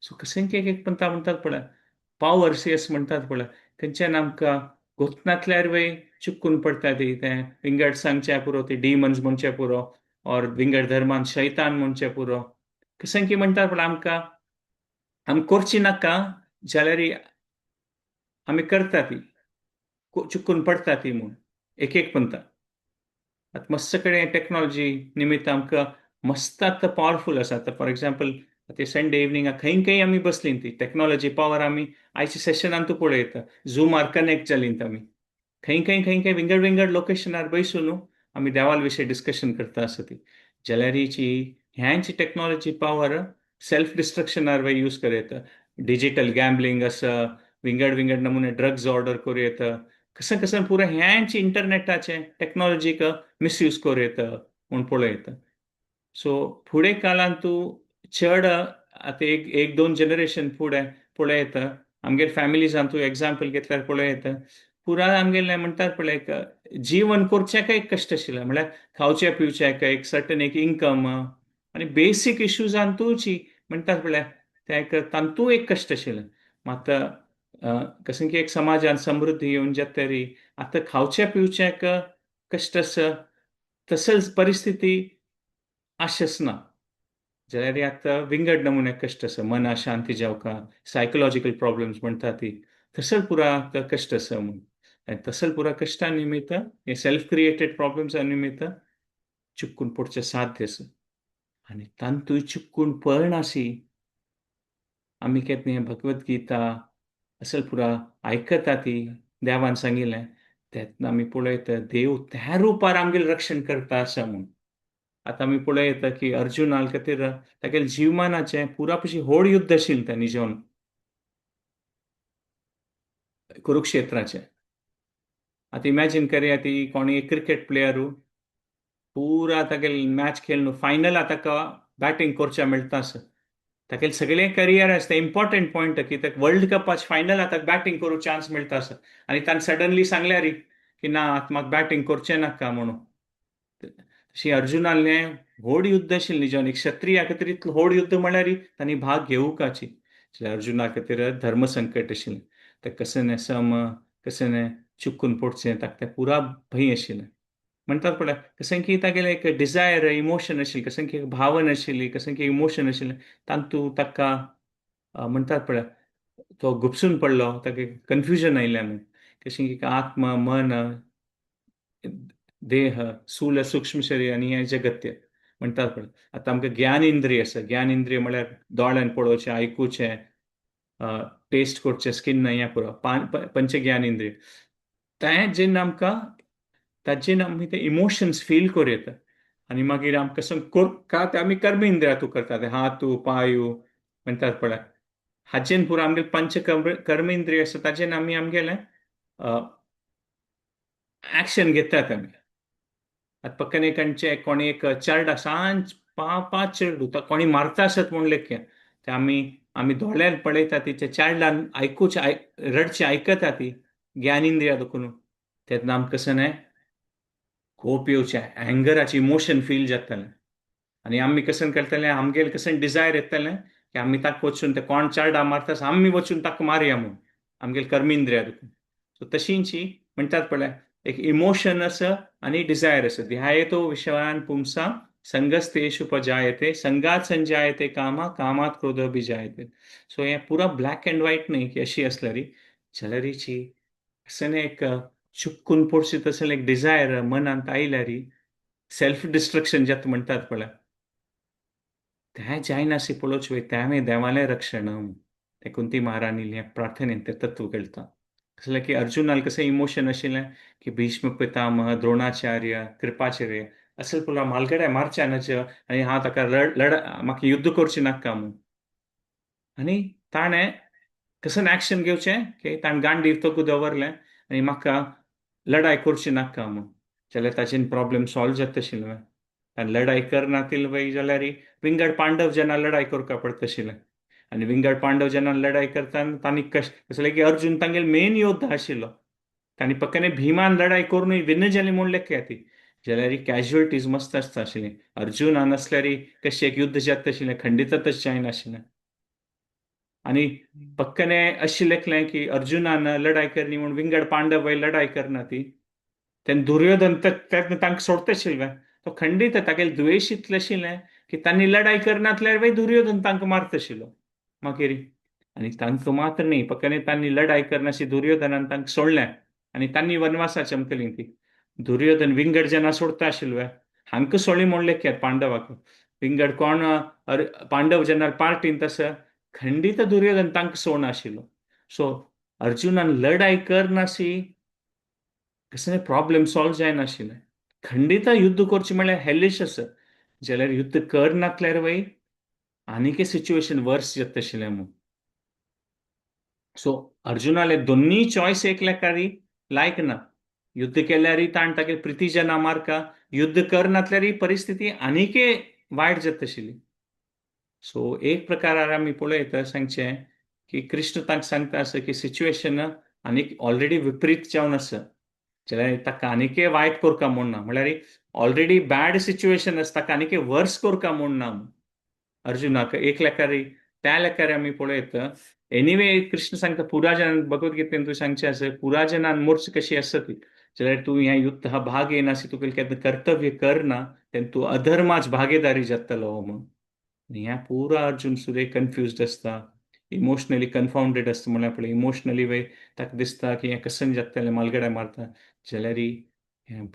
सो कशें एक एक पंता म्हणटात पळय पावर अशें म्हणटात पळय खंयच्यान आमकां गोतनांतल्यार वय चुकून पडटा ती तें विंगड सांगचें पुरो ती डिमन्स म्हणचें पुरो ऑर विंगड धर्मान शैतान म्हणचें पुरो कशें की म्हणटात पळय आमकां आमी करची नाका जाल्यार आमी करता ती चुकून पडटा ती म्हूण एक एक पंता. आतां मस्त कडेन टॅक्नोलॉजी निमित्त आमकां मस्त आतां पावरफूल आसा. आतां फॉर एग्जाम्पल आतां संडे इवनिंगाक खंय खंय आमी बसलीं ती टॅक्नोलॉजी पावर आमी आयच्या सेशनान तूं पळयता झुमार कनेक्ट जालीं आमी खंय खंय खंय खंय विंगड विंगड लोकेशनार बसून आमी देवाल विशय डिस्कशन करता आसा ती जाल्यारीची ह्यांची टॅक्नोलॉजी पावर सेल्फ डिस्ट्रक्शनार वे यूज करूं येता. डिजिटल गॅम्बलिंग आसा विंगड विंगड नमुने ड्रग्स ऑर्डर करूं येता कसं कसं पुरा ह्यांची इंटरनेटाचें टॅक्नोलॉजीक मिसयूज करूं येता म्हूण पळोवं येता. सो फुडें काळांत तूं चड आतां एक एक दोन जनरेशन फुडें पळोवं येता आमगेले फॅमिलीजान तूं एग्जाम्पल घेतल्यार पळोवं येता पुरा आमगेलें म्हणटात पळय एक जीवन करचें एक कश्ट आशिल्लें म्हणल्यार खावचें पिवचें एक सर्टन एक इन्कम आनी बेसीक इश्यूजान तुची म्हणटात पळय तें एक तांतू एक कश्ट आशिल्लें. मात कसं की एक समाजान समृद्धी येवन जाता तरी आतां खावचें पिवचें कश्ट आसा तसच परिस्थिती आशेच ना जाल्यार आतां विंगड नमुने कश्ट आसा मना शांती जावका सायकोलॉजिकल प्रॉब्लम्स म्हणटा ती तसल पुरा आतां कश्ट आसा म्हूण आनी तसल पुरा कश्टा निमित्त हे सेल्फ क्रिएटेड प्रॉब्लम्सा निमित्त चुकून पडचें साध्य आसा आनी तांतूय चुकून पळनासी आमी केन्ना भगवत गीता असल पुरा आयकता ती देवान सांगिल्लें तेन्ना आमी पळयता देव त्या रुपार आमगेलें रक्षण करता आसा म्हूण. आतां आमी पळयता की अर्जुना खातीर तागेले जीवमानाचें पुरा पशी व्हड युद्ध आशिल्लें तें निजोन कुरुक्षेत्राचें. आतां इमॅजीन करया ती कोणी क्रिकेट प्लेयरू पुरा तागेले मॅच खेळून फायनल ताका बॅटींग करचें मेळटा आसा तागेलें सगळें करियर आसता इम्पॉर्टंट पॉयंट की ताका वर्ल्ड कपाचे फायनल ताका बॅटींग करूंक चान्स मेळटा आसा आनी ताणें सडनली सांगल्यार की ना आतां म्हाका बॅटींग करचें नाका म्हणून. तशी अर्जुनालें व्हड युद्ध आशिल्लें निजोन एक क्षत्रिया खातीर इतलें व्हड युद्ध म्हळ्यार तांणी भाग घेवकाची अर्जुना खातीर धर्म संकट आशिल्लें तें कशें न्ही सम कशें न्ही चुकून पडचें ताका तें पुरा भंय आशिल्लें. म्हणटात पळय कशें की तागेलें एक डिजायर इमोशन आशिल्लें कशें की एक भावना आशिल्ली कशें की इमोशन आशिल्लें तातूंत ताका म्हणटात पळय तो घुपसून पडलो ताका कन्फ्युजन आयलें म्हूण कशें की आत्मा मन देह, स्थूल सूक्ष्म शरीर आनी हें जगत्य म्हणटात पळय. आतां आमकां ज्ञानेंद्रिय आसा. ज्ञानेंद्रिय म्हळ्यार दोळ्यान पळोवचें, आयकुचें, टेस्ट करचें, स्किन हें पुरो पंच ज्ञानेंद्रिय. तें जेन्ना आमकां ताजेन आमी ते इमोशन्स फील करूं येता आनी मागीर आमकां का ते आमी कर्मेंद्रिया तूं करता, ते हातू पांयू म्हणटात पळय, हाचेन पुरो आमगेले पंच कर्मेंद्रिय आसा ताजेन आमी आमगेलें एक्शन घेतात आमी. आतां पक्कनेकांचे कोणी एक चेरडा सांज पांच चेडूं ताका कोणी मारता आसत म्हूण लेख्या ते आमी आमी दोळ्यान पळयता, तिच्या चेरडान आयकुचें रडचें आयकता ती ज्ञानेंद्रिया दुखून, तेन्ना आमकां कशें न्हय कोप येवचें, अँगराचें इमोशन फील जातलें आनी आमी कशें करतले, आमगेले कशें डिजायर येतलें की आमी ताका वचून ते कोण चेरडा मारता आमी वचून ताका मारया म्हूण, आमगेले कर्मेंद्रिया दुखून. सो तशींची म्हणटात पळय एक इमोशन आसा आनी डिजायर आसा. ध्यायतो विषयान पुंसा संगस्तेषु उपजायते संगात संजायते कामा कामात क्रोध अभिजायते. सो हें पुरा ब्लॅक अँड व्हायट न्ही की अशी आसल्यारी जाल्यारीची अशें एक चुकून पडशी तसलें एक डिजायर मनांत आयल्यारी सेल्फ डिस्ट्रक्शन जाता म्हणटात पळय, तें जायनासी पळोवचें वय, तें देवालें रक्षण. तें कुंती महाराणी ह्या प्रार्थनेन तें तत्व कळटा. कसलें की अर्जुनाक कशें इमोशन आशिल्लें की भीष्म पितामह, द्रोणाचार्य, कृपाचार्य असल पुरा मालगड्या मारच्या नच आनी हांव ताका लड म्हाका युद्ध करचें नाका म्हूण. आनी ताणें कशें एक्शन घेवचें की ताणें गांडीर तोकू दवरलें आनी म्हाका लडाय करची नाका म्हूण, जाल्यार ताचेन प्रॉब्लेम सॉल्व जाता आशिल्लें. आनी लडाय करनातील वय जाल्यार विंगड पांडव जेन्ना लडाय करपाक पडटा आशिल्लें आनी विंगड पांडव जेन्ना लडाय करता तांणी कसलें की अर्जुन तांगेले मेन योद्धा आशिल्लो, तांणी पक्काने भीमान लडाय करून विन जाली म्हूण लेखया ती, जाल्यार कॅज्युअलिटीज मस्त आसता आशिल्ली. अर्जुनान आसल्यार कशें एक युद्ध जाता आशिल्लें, खंडितच जायनाशिल्लें. आनी पक्कने अशें लेखलें की अर्जुनान लडाय करनी म्हूण विंगड पांडव लडाय करना ती, तेन्ना दुर्योधन तांकां सोडता आशिल्लें, तो खंडीत तागेले द्वेश इतलें आशिल्लें की तांणी लडाय करनातल्यार वय दुर्योधन तांकां मारता आशिल्लो मागीर. आनी तांकां मात्र न्ही, पक्कने तांणी लडाय करनाशी दुर्योधनान तांकां सोडलें आनी तांणी वनवासा चमकली ती. दुर्योधन विंगड जेन्ना सोडता आशिल्ले हांकां सोडली म्हूण लेखयात पांडवाक, विंगड कोण पांडव जेन्ना पार्टीन तसो खंडीत दुर्योधन तांकां सोडनाशिल्लो. सो अर्जुनान लडाय करनाशी कसलें प्रॉब्लेम सॉल्व जायनाशिल्लें. खंडीत युद्ध करचें म्हळ्यार हेलिश आसा, जाल्यार युद्ध करनातल्यार वय आनीक सिच्युएशन वर्स जाता आशिल्लें म्हूण. सो अर्जुनाले दोन्ही चॉयस एक लेखारी लायक ना, युद्ध केल्यारय ताण तागे प्रितीजना मारका, युद्ध करनातल्यारय परिस्थिती आनीक वायट जाता आशिल्ली. सो एक प्रकारार आमी पळयता सांगचें की कृष्ण तांकां सांगता आसा की सिच्युएशन आनीक ऑलरेडी विपरीत जावन आसा, जाल्यार ताका आनीकय वायट करका म्हूण ना, म्हळ्यार ऑलरेडी बॅड सिच्युएशन आसा ताका आनीकय वर्स करका म्हूण ना अर्जुनाक. एक लेखारी त्या लेखारी आमी पळयता. एनिवे कृष्ण सांगता पुराजनान भगवद्गीतेन तूं सांगचें आसा पुराजनान मोर्च कशी आसा ती, जाल्यार तूं ह्या युद्ध हा भाग येनासी, तुका केन्ना कर्तव्य करना तेन्ना तूं अधर्माच भागीदारी जातलो म्हूण. ह्या पुरा अर्जुन सुद्दां कन्फ्युज्ड आसता, इमोशनली कन्फाउंडेड आसता, म्हणल्यार पळय इमोशनली वे ताका दिसता की हें कशें जातलें मालगड्या मारता, जाल्यार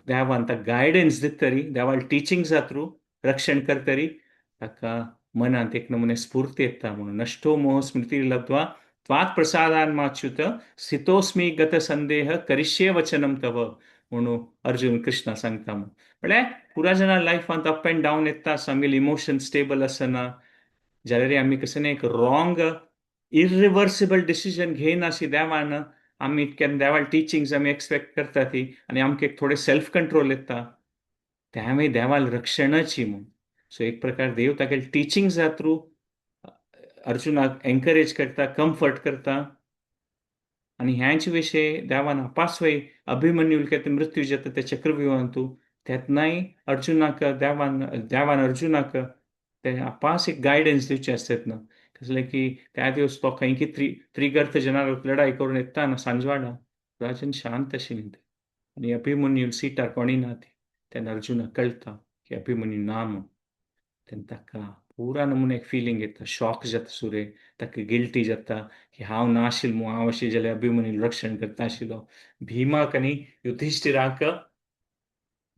देवान ताका गायडन्स दितरी, देवान टिचिंग्सा थ्रू रक्षण करतरी ताका मनांत एक नमुने स्फूर्ती येता म्हणून. नष्टो मोह स्मृती लब्ध्वा त्वात् प्रसादान माच्युत स्थितोस्मी गत संदेह करिष्ये वचनम तव म्हणून अर्जुन कृष्णा सांगता म्हूण. म्हळ्यार पुरा जाणा लायफांत अप अँड डावन येता, आमगेले इमोशन स्टेबल आसना, जाल्यार आमी कशें न्ही एक रॉंग इरिवर्सिबल डिसिजन घेयनाशी देवान आमी केन्ना देवाल टिचिंग्स आमी एक्सपेक्ट करता ती आनी आमकां एक थोडें सेल्फ कंट्रोल येता, तें देवाल रक्षणाची म्हूण. सो एक प्रकार देव तागेले टिचिंग्सा थ्रू अर्जुनाक एनकरेज करता, कम्फर्ट करता. आनी ह्याच विशय देवान अपासवय अभिमन्यूल केन्ना मृत्यू जाता ते चक्रव्यूहांतू तेन्नाय अर्जुनाक देवान देवान अर्जुनाक ते अपास एक गायडन्स दिवचें आसता तेन्ना, कसलें की त्या दिवस तो खंय की त्रिगर्थ जनार लढाई करून येता ना सांजवाडा राजन शांत आशिल्लें तें आनी अभिमन्यू सिटार कोणी ना ती, तेन्ना अर्जुनाक कळटा की अभिमन्यू ना म्हूण. तेन्ना ताका पुरा नमुने एक फिलींग येता, शॉक जाता सुरे, ताका गिल्टी जाता की हांव ना आशिल्लो म्हूण, हांव आशिल्लो जाल्यार अभिमन्यू रक्षण करता आशिल्लो. भीमाक आनी युधिश्ठिराक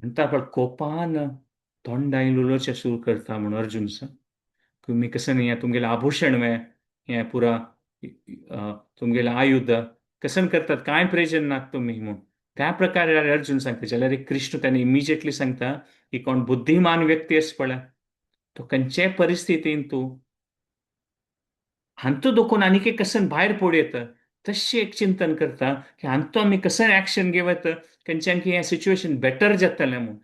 म्हणटा पण कोपान तोंडाय उलोवचें सुरू करता म्हूण अर्जुन स तुमी कसं न्ही तुमगेलें आभूषण वे हें पुरा तुमगेलें आयुध कसन करतात कांय प्रयोजन ना तुमी म्हूण त्या प्रकारे अर्जुन सांगता. जाल्यार कृष्ण त्याने इमिजिएटली सांगता की कोण बुद्धिमान व्यक्ती आसा पळय तो खंयच्याय परिस्थितीन तूं हांतू दोकून आनीक एक कसन भायर पडूं येता तशें एक चिंतन करता की हांतू आमी कसन एक्शन घेवत खंयच्यान की हें सिच्युएशन बेटर जातलें म्हूण.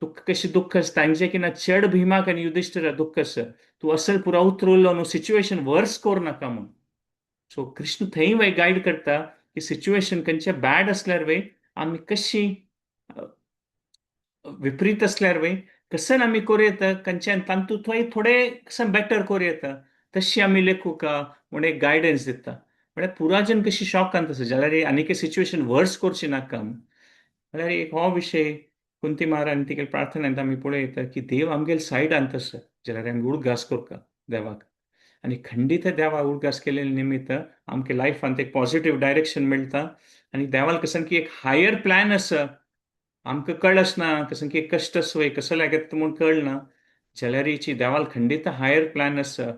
तुका कशें दुख्ख आसा तांचें की ना चड भीमाक आनी युधिश्ठिरा दुख्ख आसा तूं असल पुरा उतरलो न्हू सिच्युएशन वर्स करूं नाका म्हूण. सो कृष्ण थंय वय गायड करता की सिच्युएशन खंयचें बॅड आसल्यार वय आमी कशी विपरीत आसल्यार वय कसन आमी करूं येता खंयच्यान तातूंत थंय थोडें कशें बेटर करूं येता तशी आमी लेखुका म्हूण एक गायडन्स दिता. म्हळ्यार पुराजन कशी शॉकांत आसा जाल्यार आनीक सिच्युएशन वर्स करची नाका म्हळ्यार एक हो विशय कुंती महाराज तिगेले प्रार्थनेंत आमी पळयता की देव आमगेले सायडांत आसा जाल्यार आमी उडगास करता देवाक आनी खंडीत देवाक उडगास केल्ले निमित्त आमच्या लायफांत एक पॉझिटिव्ह डायरेक्शन मेळटा आनी देवाक कसं की एक हायर प्लॅन आसा आमकां कळच ना कसं की कश्ट आसा कसो लागत म्हूण कळना जाल्यारीची देवाल खंडीत हायर प्लॅन आसा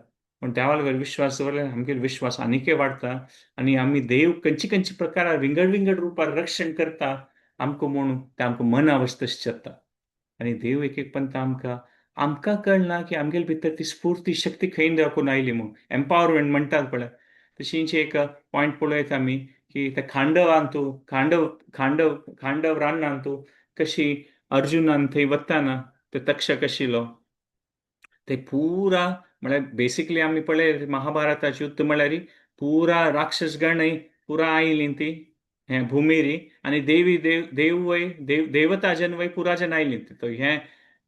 पूण देवावर विश्वास दवरल्यार आमगेलो विश्वास आनीकय वाडटा आनी आमी देव खंयची खंयची प्रकारार विंगड विंगड रुपार रक्षण करता आमकां म्हूण तें आमकां मना तशें जाता आनी देव एक एक पंत आमकां आमकां कळना की आमगेले भितर ती स्फूर्ती शक्ती खंय दाखोवन आयली म्हूण एम्पावरमेंट म्हणटात पळय तशींच एक पॉयंट पळयता आमी की ते खांडवान तूं खांडव खांडव खांडव रानान तूं कशी अर्जुनान थंय वताना ते तक्षक आशिल्लो ते पुरा म्हळ्यार बेसिकली आमी पळय महाभारताचे युद्ध म्हळ्यार पुरा राक्षसगणय पुरा आयली ती हें भुमिरी आनी देवी देव देवय देव देवता जन वय पुरा जन आयली ती. तो हें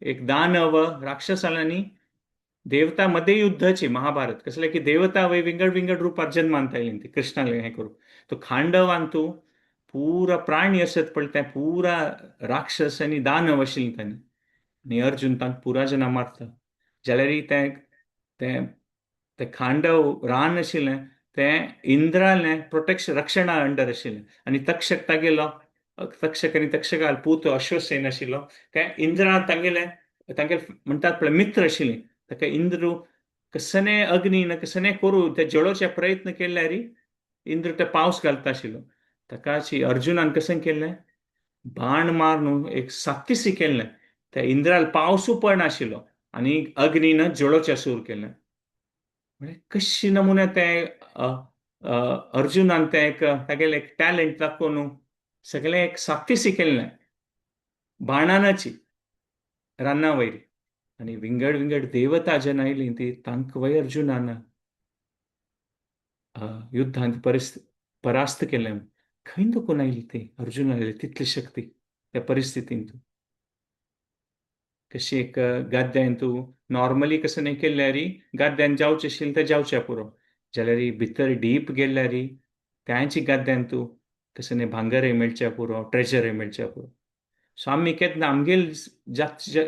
एक दानव राक्षसांनी देवता मध्ये युद्धाची महाभारत कसले की देवता वय विंगड विंगड रुपात जन्मांत आयली ती कृष्णाले हें करूं. तो खांडवान तूं पुरा प्राणी असत पण ते पुरा राक्षस आनी दानव आशिल्ले तांणी आनी अर्जुन तांकां पुरा जना मारता जाल्यार तें तें तें खांडव रान आशिल्लें तें इंद्रालें प्रोटेक्शन रक्षणा अंडर आशिल्लें आनी तक्षक तागेलो तक्षक आनी तक्षकाल पूत अश्वसेन आशिल्लो तें इंद्रा तांगेले तांगेले म्हणटात पळय मित्र आशिल्ले ताका इंद्र कसने अग्नी न कसने करूं ते जळोवचे प्रयत्न केल्यार इंद्र ते पावस घालता आशिल्लो ताका अर्जुनान कशें केलें बाण मारून एक सात्तीसी केल्लें त्या इंद्राल पावसू पडनाशिल्लो आनी अग्नीन जळोवचें सुरू केलें. म्हळ्यार कशी नमुने तें अर्जुनान तें एक तागेलें एक टॅलंट दाखोवन सगळें एक सात्तीसी केल्लें बाणानाची राना वयर आनी विंगड विंगड देवता जेन्ना आयली ती तांकां वय अर्जुनान युद्धांत परास्त केलें. खंय दुखून आयली ती अर्जुनाली तितली शक्ती त्या परिस्थितींत. कशी एक गाद्यान तूं नॉर्मली कसं नाही केल्यार गाद्यान जावचें आशिल्लें तें जावचें पुरो जाल्यार भितर डीप गेल्यार त्यांची गाद्यान तूं कसं न्ही भांगरय मेळचें पुरो ट्रेजरय मेळचें पुरो. सो आमी केन्ना आमगेल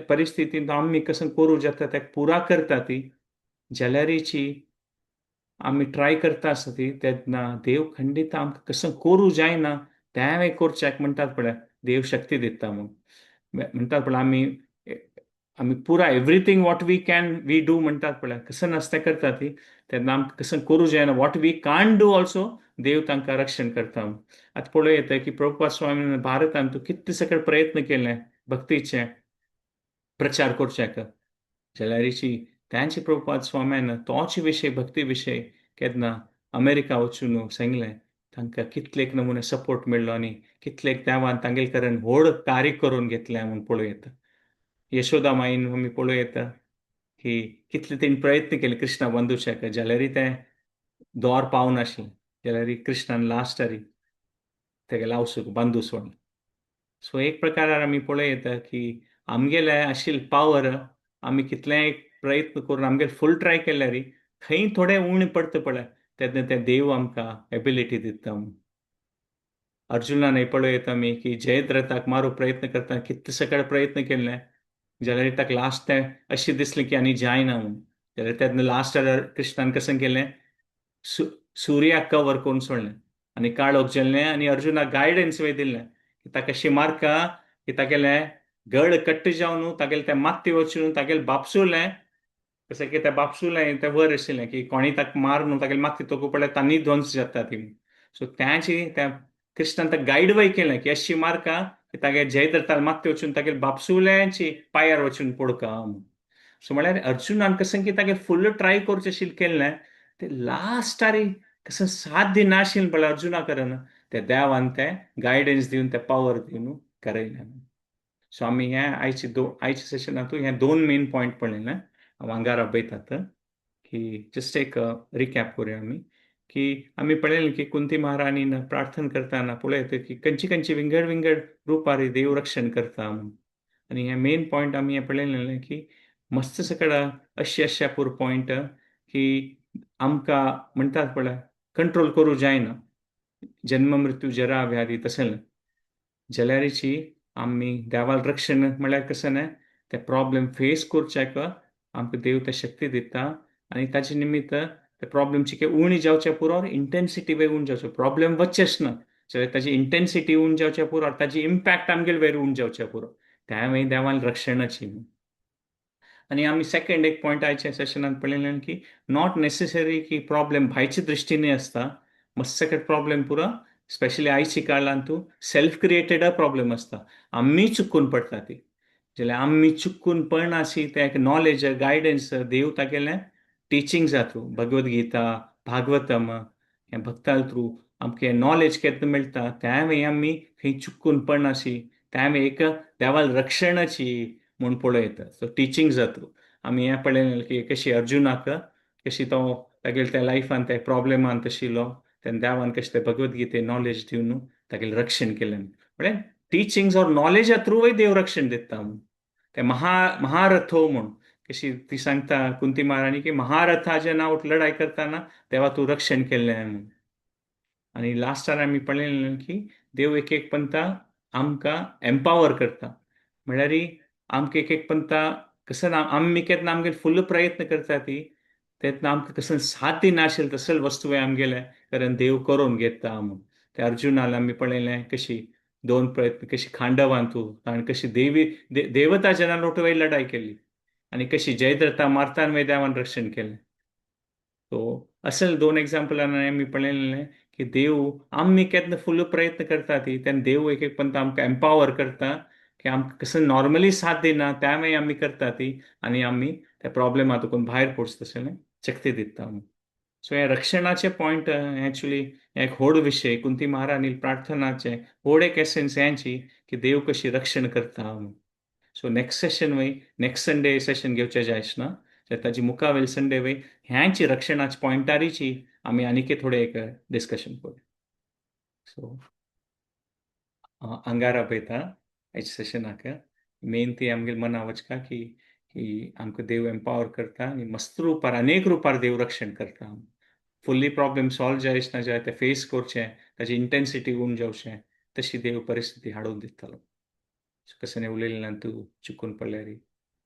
परिस्थितींत आमी कसं करूं जाता ताका पुरा करता ती जाल्यारीची आमी ट्राय करता आसता ती तेन्ना देव खंडीत आमकां कसं करूं जायना तें करच्याक म्हणटात पळय देव शक्ती दिता म्हूण म्हणटात पळय आमी आमी पुरा everything what we can we do म्हणटात पळय कसं नासतें करता ती तेन्ना आमकां कसं करूं जायना what we can't do also देव तांकां रक्षण करता. आतां पळोवं येता की प्रभुपाद स्वामीन भारतांत तूं कितले सगळे प्रयत्न केले भक्तीचे प्रचार करच्याक जाल्यारीची त्यांचे प्रभुपाद स्वाम्यान तोच विशय भक्ती विशय केन्ना अमेरिका वचून सांगलें तांकां कितले एक नमुने सपोर्ट मेळ्ळो आनी कितले देवान तांगेले कडेन व्हड कार्य करून घेतलें म्हूण पळोवं येता. यशोदा माईन आमी पळोवं येता की कितले तेणी प्रयत्न केले कृष्णा बंदूच्याक जाल्यारय तें दोर पावनाशिल्लें जाल्यार कृष्णान लास्टारी तेगेले आवसूक बंदू सोडलें. सो एक प्रकारार आमी पळोवं येता की आमगेले आशिल्ले पावर आमी कितलेय प्रयत्न करून आमगेले फूल ट्राय केल्यार खंय थोडें उणें पडटा पळय तेन्ना ते देव आमकां एबिलिटी दिता म्हूण. अर्जुनान पळोवं येता आमी की जयद्रथाक मारूंक प्रयत्न करता कितले सगळे प्रयत्न केले जाल्यार ताका लास्ट तें अशें दिसलें की आनी जायना म्हूण जाल्यार तेन्ना लास्ट कृष्णान कशें केलें सुर्याक कवर करून सोडलें आनी काळोख जेल्लें आनी अर्जुनाक गायडन्स वय दिलें की ताका अशी मारका की तागेलें गळ कट्ट जावन तागेले तें मात्ती वचून तागेले बापसूलें कशें की त्या बापसूलें तें वर आशिल्लें की कोणी ताका मारून तागेले मात्ती तोकू पडल्यार तांणी ध्वंस जाता ती. सो त्याची त्या कृष्णान ताका गायड वय केलें की अशी मारका की तागे जयद्रथाल मात्ती वचून तागेले बापसुल्यांची पांयार वचून पडका. सो म्हळ्यार अर्जुनान कसं की तागे फुल्ल ट्राय करचें आशिल्लें केल्लें ते लास्टारी कसं साथ दिनाशिल्लें पळय अर्जुना करून ते देवान ते गायडन्स दिवन ते पावर दिवन करयलें. सो आमी हें आयचे आयच्या सेशनांतू हे दोन मेन पॉयंट पळयलें हांव आंगार अभयतात की जस्ट एक रिकॅप करूया आमी की आमी पळयलें की कुंती महाराणीन प्रार्थना करतना पळयत की खंयची खंयची विंगड विंगड रुपारी देव रक्षण करता म्हणून. आनी हे मेन पॉयंट आमी हें पळयलें की मस्त सकड अशे अशे पूर पॉयंट की आमकां म्हणटात पळय कंट्रोल करूं जायना जन्म मृत्यू जरा व्याधी तशें जाल्यारीची आमी देवाल रक्षण म्हळ्यार कशें न्हय ते प्रॉब्लेम फेस करच्याक आमकां देव ते शक्ती दिता आनी ताचे निमित्त ते प्रॉब्लेमची की उणी जावच्या पुरो इंटेन्सिटी वयर उण जावचो प्रॉब्लेम वचचेच ना जाल्यार ताची इंटेन्सिटी उण जावच्या पुरो ताची इम्पॅक्ट आमगेले वयर उण जावच्या पुरो त्या मागीर देवान रक्षणाची. आनी आमी सेकंड एक पॉयंट आयच्या सेशनान पळयलें की not necessary की प्रॉब्लेम भायच्या दृश्टीने आसता मस्त सेकंड प्रॉब्लेम पुरो स्पेशली आयच्या काळान तूं सेल्फ क्रिएटेड प्रॉब्लेम आसता आमी चुकून पडटा ती जाल्यार आमी चुकून पडनाशी ते एक नॉलेज गायडन्स देव तागेलें टिचींग थ्रू भगवद गीता भागवतम हें भक्ताल थ्रू आमकां नॉलेज केन्ना मेळटा त्या मागीर आमी खंय चुकून पडनाशी त्या मागीर एक देवाल रक्षणाची म्हूण पळयता. सो टिचींग थ्रू आमी हें पळयलें की कशी अर्जुनाक कशी तो तागेले त्या लायफान त्या प्रॉब्लेमान आशिल्लो तेन्ना देवान कशें ते भगवद गीते नॉलेज दिवन तागेलें रक्षण केलें. म्हळ्यार टिचींग्स ऑर नॉलेजा थ्रूय देव रक्षण दिता म्हूण ते महारथो म्हूण कशी ती सांगता कुंती महाराणी की महारथाच्या नांव लढाई करताना तेव्हा तूं रक्षण केल्लें म्हणून. आनी लास्टार आमी पळयलें की देव एक एक पंथा आमकां एम्पावर करता म्हळ्यार आमकां एक एक पंथा कसं आमी केन्ना आमगेले फुल्ल प्रयत्न करता ती तेन्ना आमकां कसं साथ दिनाशिल्लें तसले वस्तू आमगेले कारण देव करून घेता म्हूण. ते अर्जुनाला आमी पळयलें कशी दोन प्रयत्न कशी खांडवान तूं ताणें कशी देवी देवता जना लोटवय लढाई केली आनी कशी जयद्रथा मारतान मागीर देवान रक्षण केलें. सो असल दोन एग्जाम्पलान आमी पळयलें की देव आमी केन्ना फुल्ल प्रयत्न करता ती तेन्ना देव एक एक पंत आमकां एम्पावर करता की आमकां कसं नॉर्मली साथ दिना त्या मागीर आमी करता ती आनी आमी त्या प्रॉब्लेमा तुकून भायर पडचो तशें शक्ती दिता. सो हे रक्षणाचे पॉयंट एक्चुली एक व्हड विशय कुंती महाराणी प्रार्थनाचे व्हड एक एसेन्स हेंची की देव कशी रक्षण करता. सो नेक्स्ट सेशन वय नेक्स्ट संडे सेशन घेवचें जायच ना ताजी मुखावेल संडे वय ह्यांची रक्षणाचे पॉयंटारीची आमी आनीक थोडे एक डिस्कशन करूया. सो अंगारा पळयता आयच्या सेशनाक मेन ती आमगेले मना वचका की की आमकां देव एम्पावर करता आनी मस्त रुपार अनेक रुपार देव रक्षण करता. फुल्ली प्रॉब्लेम सॉल्व जायच ना जाय ते फेस करचें ताची इंटेन्सिटी उण जावचें तशी देव परिस्थिती हाडून दितलो. कशें उलयलें ना तूं चुकून पडल्यार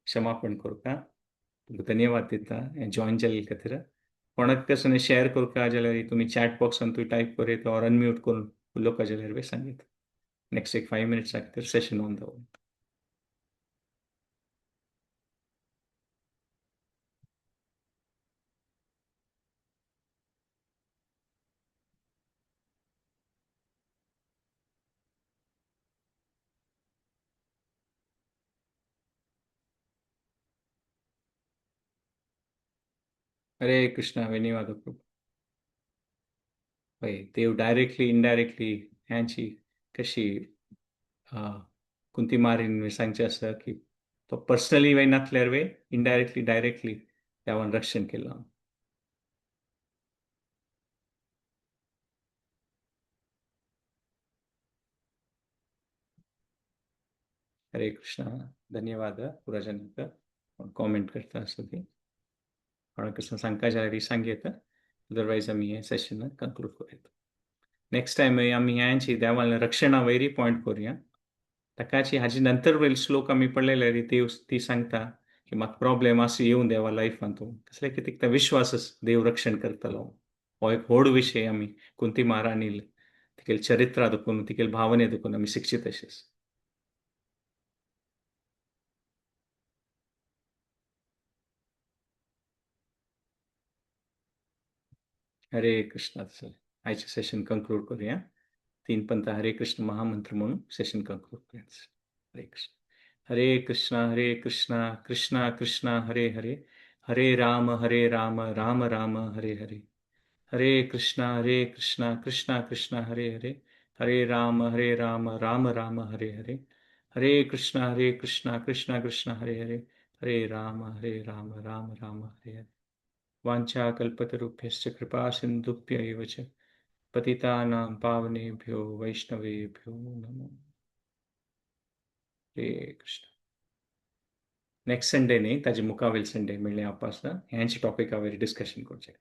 क्षमापण करता तुमकां धन्यवाद दिता हें जॉयन जाल्ले खातीर. कोणाक कशें शेअर करता जाल्यार तुमी चॅट बॉक्सान तूं टायप करीत ऑर अनम्यूट करून उलोवपा जाल्यार सांगीत. नेक्स्ट एक 5 मिनट्सा खातीर सेशन ऑन दवर. हरे कृष्णा धन्यवाद प्रभु. पळय देव डायरेक्टली इनडायरेक्टली ह्यांची कशी कुंती मारीन सांगचें आसा की तो पर्सनली वे नासल्यार वे इनडायरेक्टली डायरेक्टली देवान रक्षण केलां. हरे कृष्णा धन्यवाद पुराजनाक कॉमेंट करता आसा ती कोणाक कसं सांगता जाल्यार सांगयत अदरवायज आमी हें सेशन कंक्लूड करूया. नेक्स्ट टायम आमी ह्यांची देवान रक्षणा वयरी पॉयंट करूया. ताकाची हाजी नंतर वयल श्लोक आमी पळयले देव ती सांगता की म्हाका प्रॉब्लेम आसूं येवं देवा लायफान तूं कसले कितें त्या विश्वास देव रक्षण करतलो. हो एक व्हड विशय आमी कुंती महाराणी तिगेले चरित्रा दुखून तिगेले भावने दुखून आमी शिक्षीत अशें. हरे कृष्णा. आयचें सेशन कंक्लूड करूया. तीन पंत हरे कृष्ण महामंत्र म्हणून सेशन कंक्लूड करूया. हरे कृष्ण हरे कृष्णा हरे कृष्णा कृष्णा कृष्णा हरे हरे, हरे राम हरे राम राम राम हरे हरे, हरे कृष्णा हरे कृष्णा कृष्णा कृष्णा हरे हरे, हरे राम हरे राम राम राम हरे हरे, हरे कृष्णा हरे कृष्णा कृष्णा कृष्णा हरे हरे, हरे राम हरे राम राम राम हरे हरे. वाञ्छाकल्पतरुभ्यश्च कृपा सिन्धुभ्य एव च पतितानां पावनेभ्यो वैष्णवेभ्यो नमो. हरे कृष्ण. नेक्स्ट संडे न्ही, ताजे मुखावेल संडे मेळ्ळे आपास ह्यांचे टॉपिकावेर डिस्कशन करचें.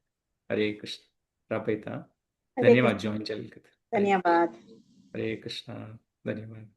हरे कृष्ण. राबयता. हरे धन्यवाद कृष्ण. जॉईन जाल्ले. धन्यवाद. हरे कृष्णा, धन्यवाद.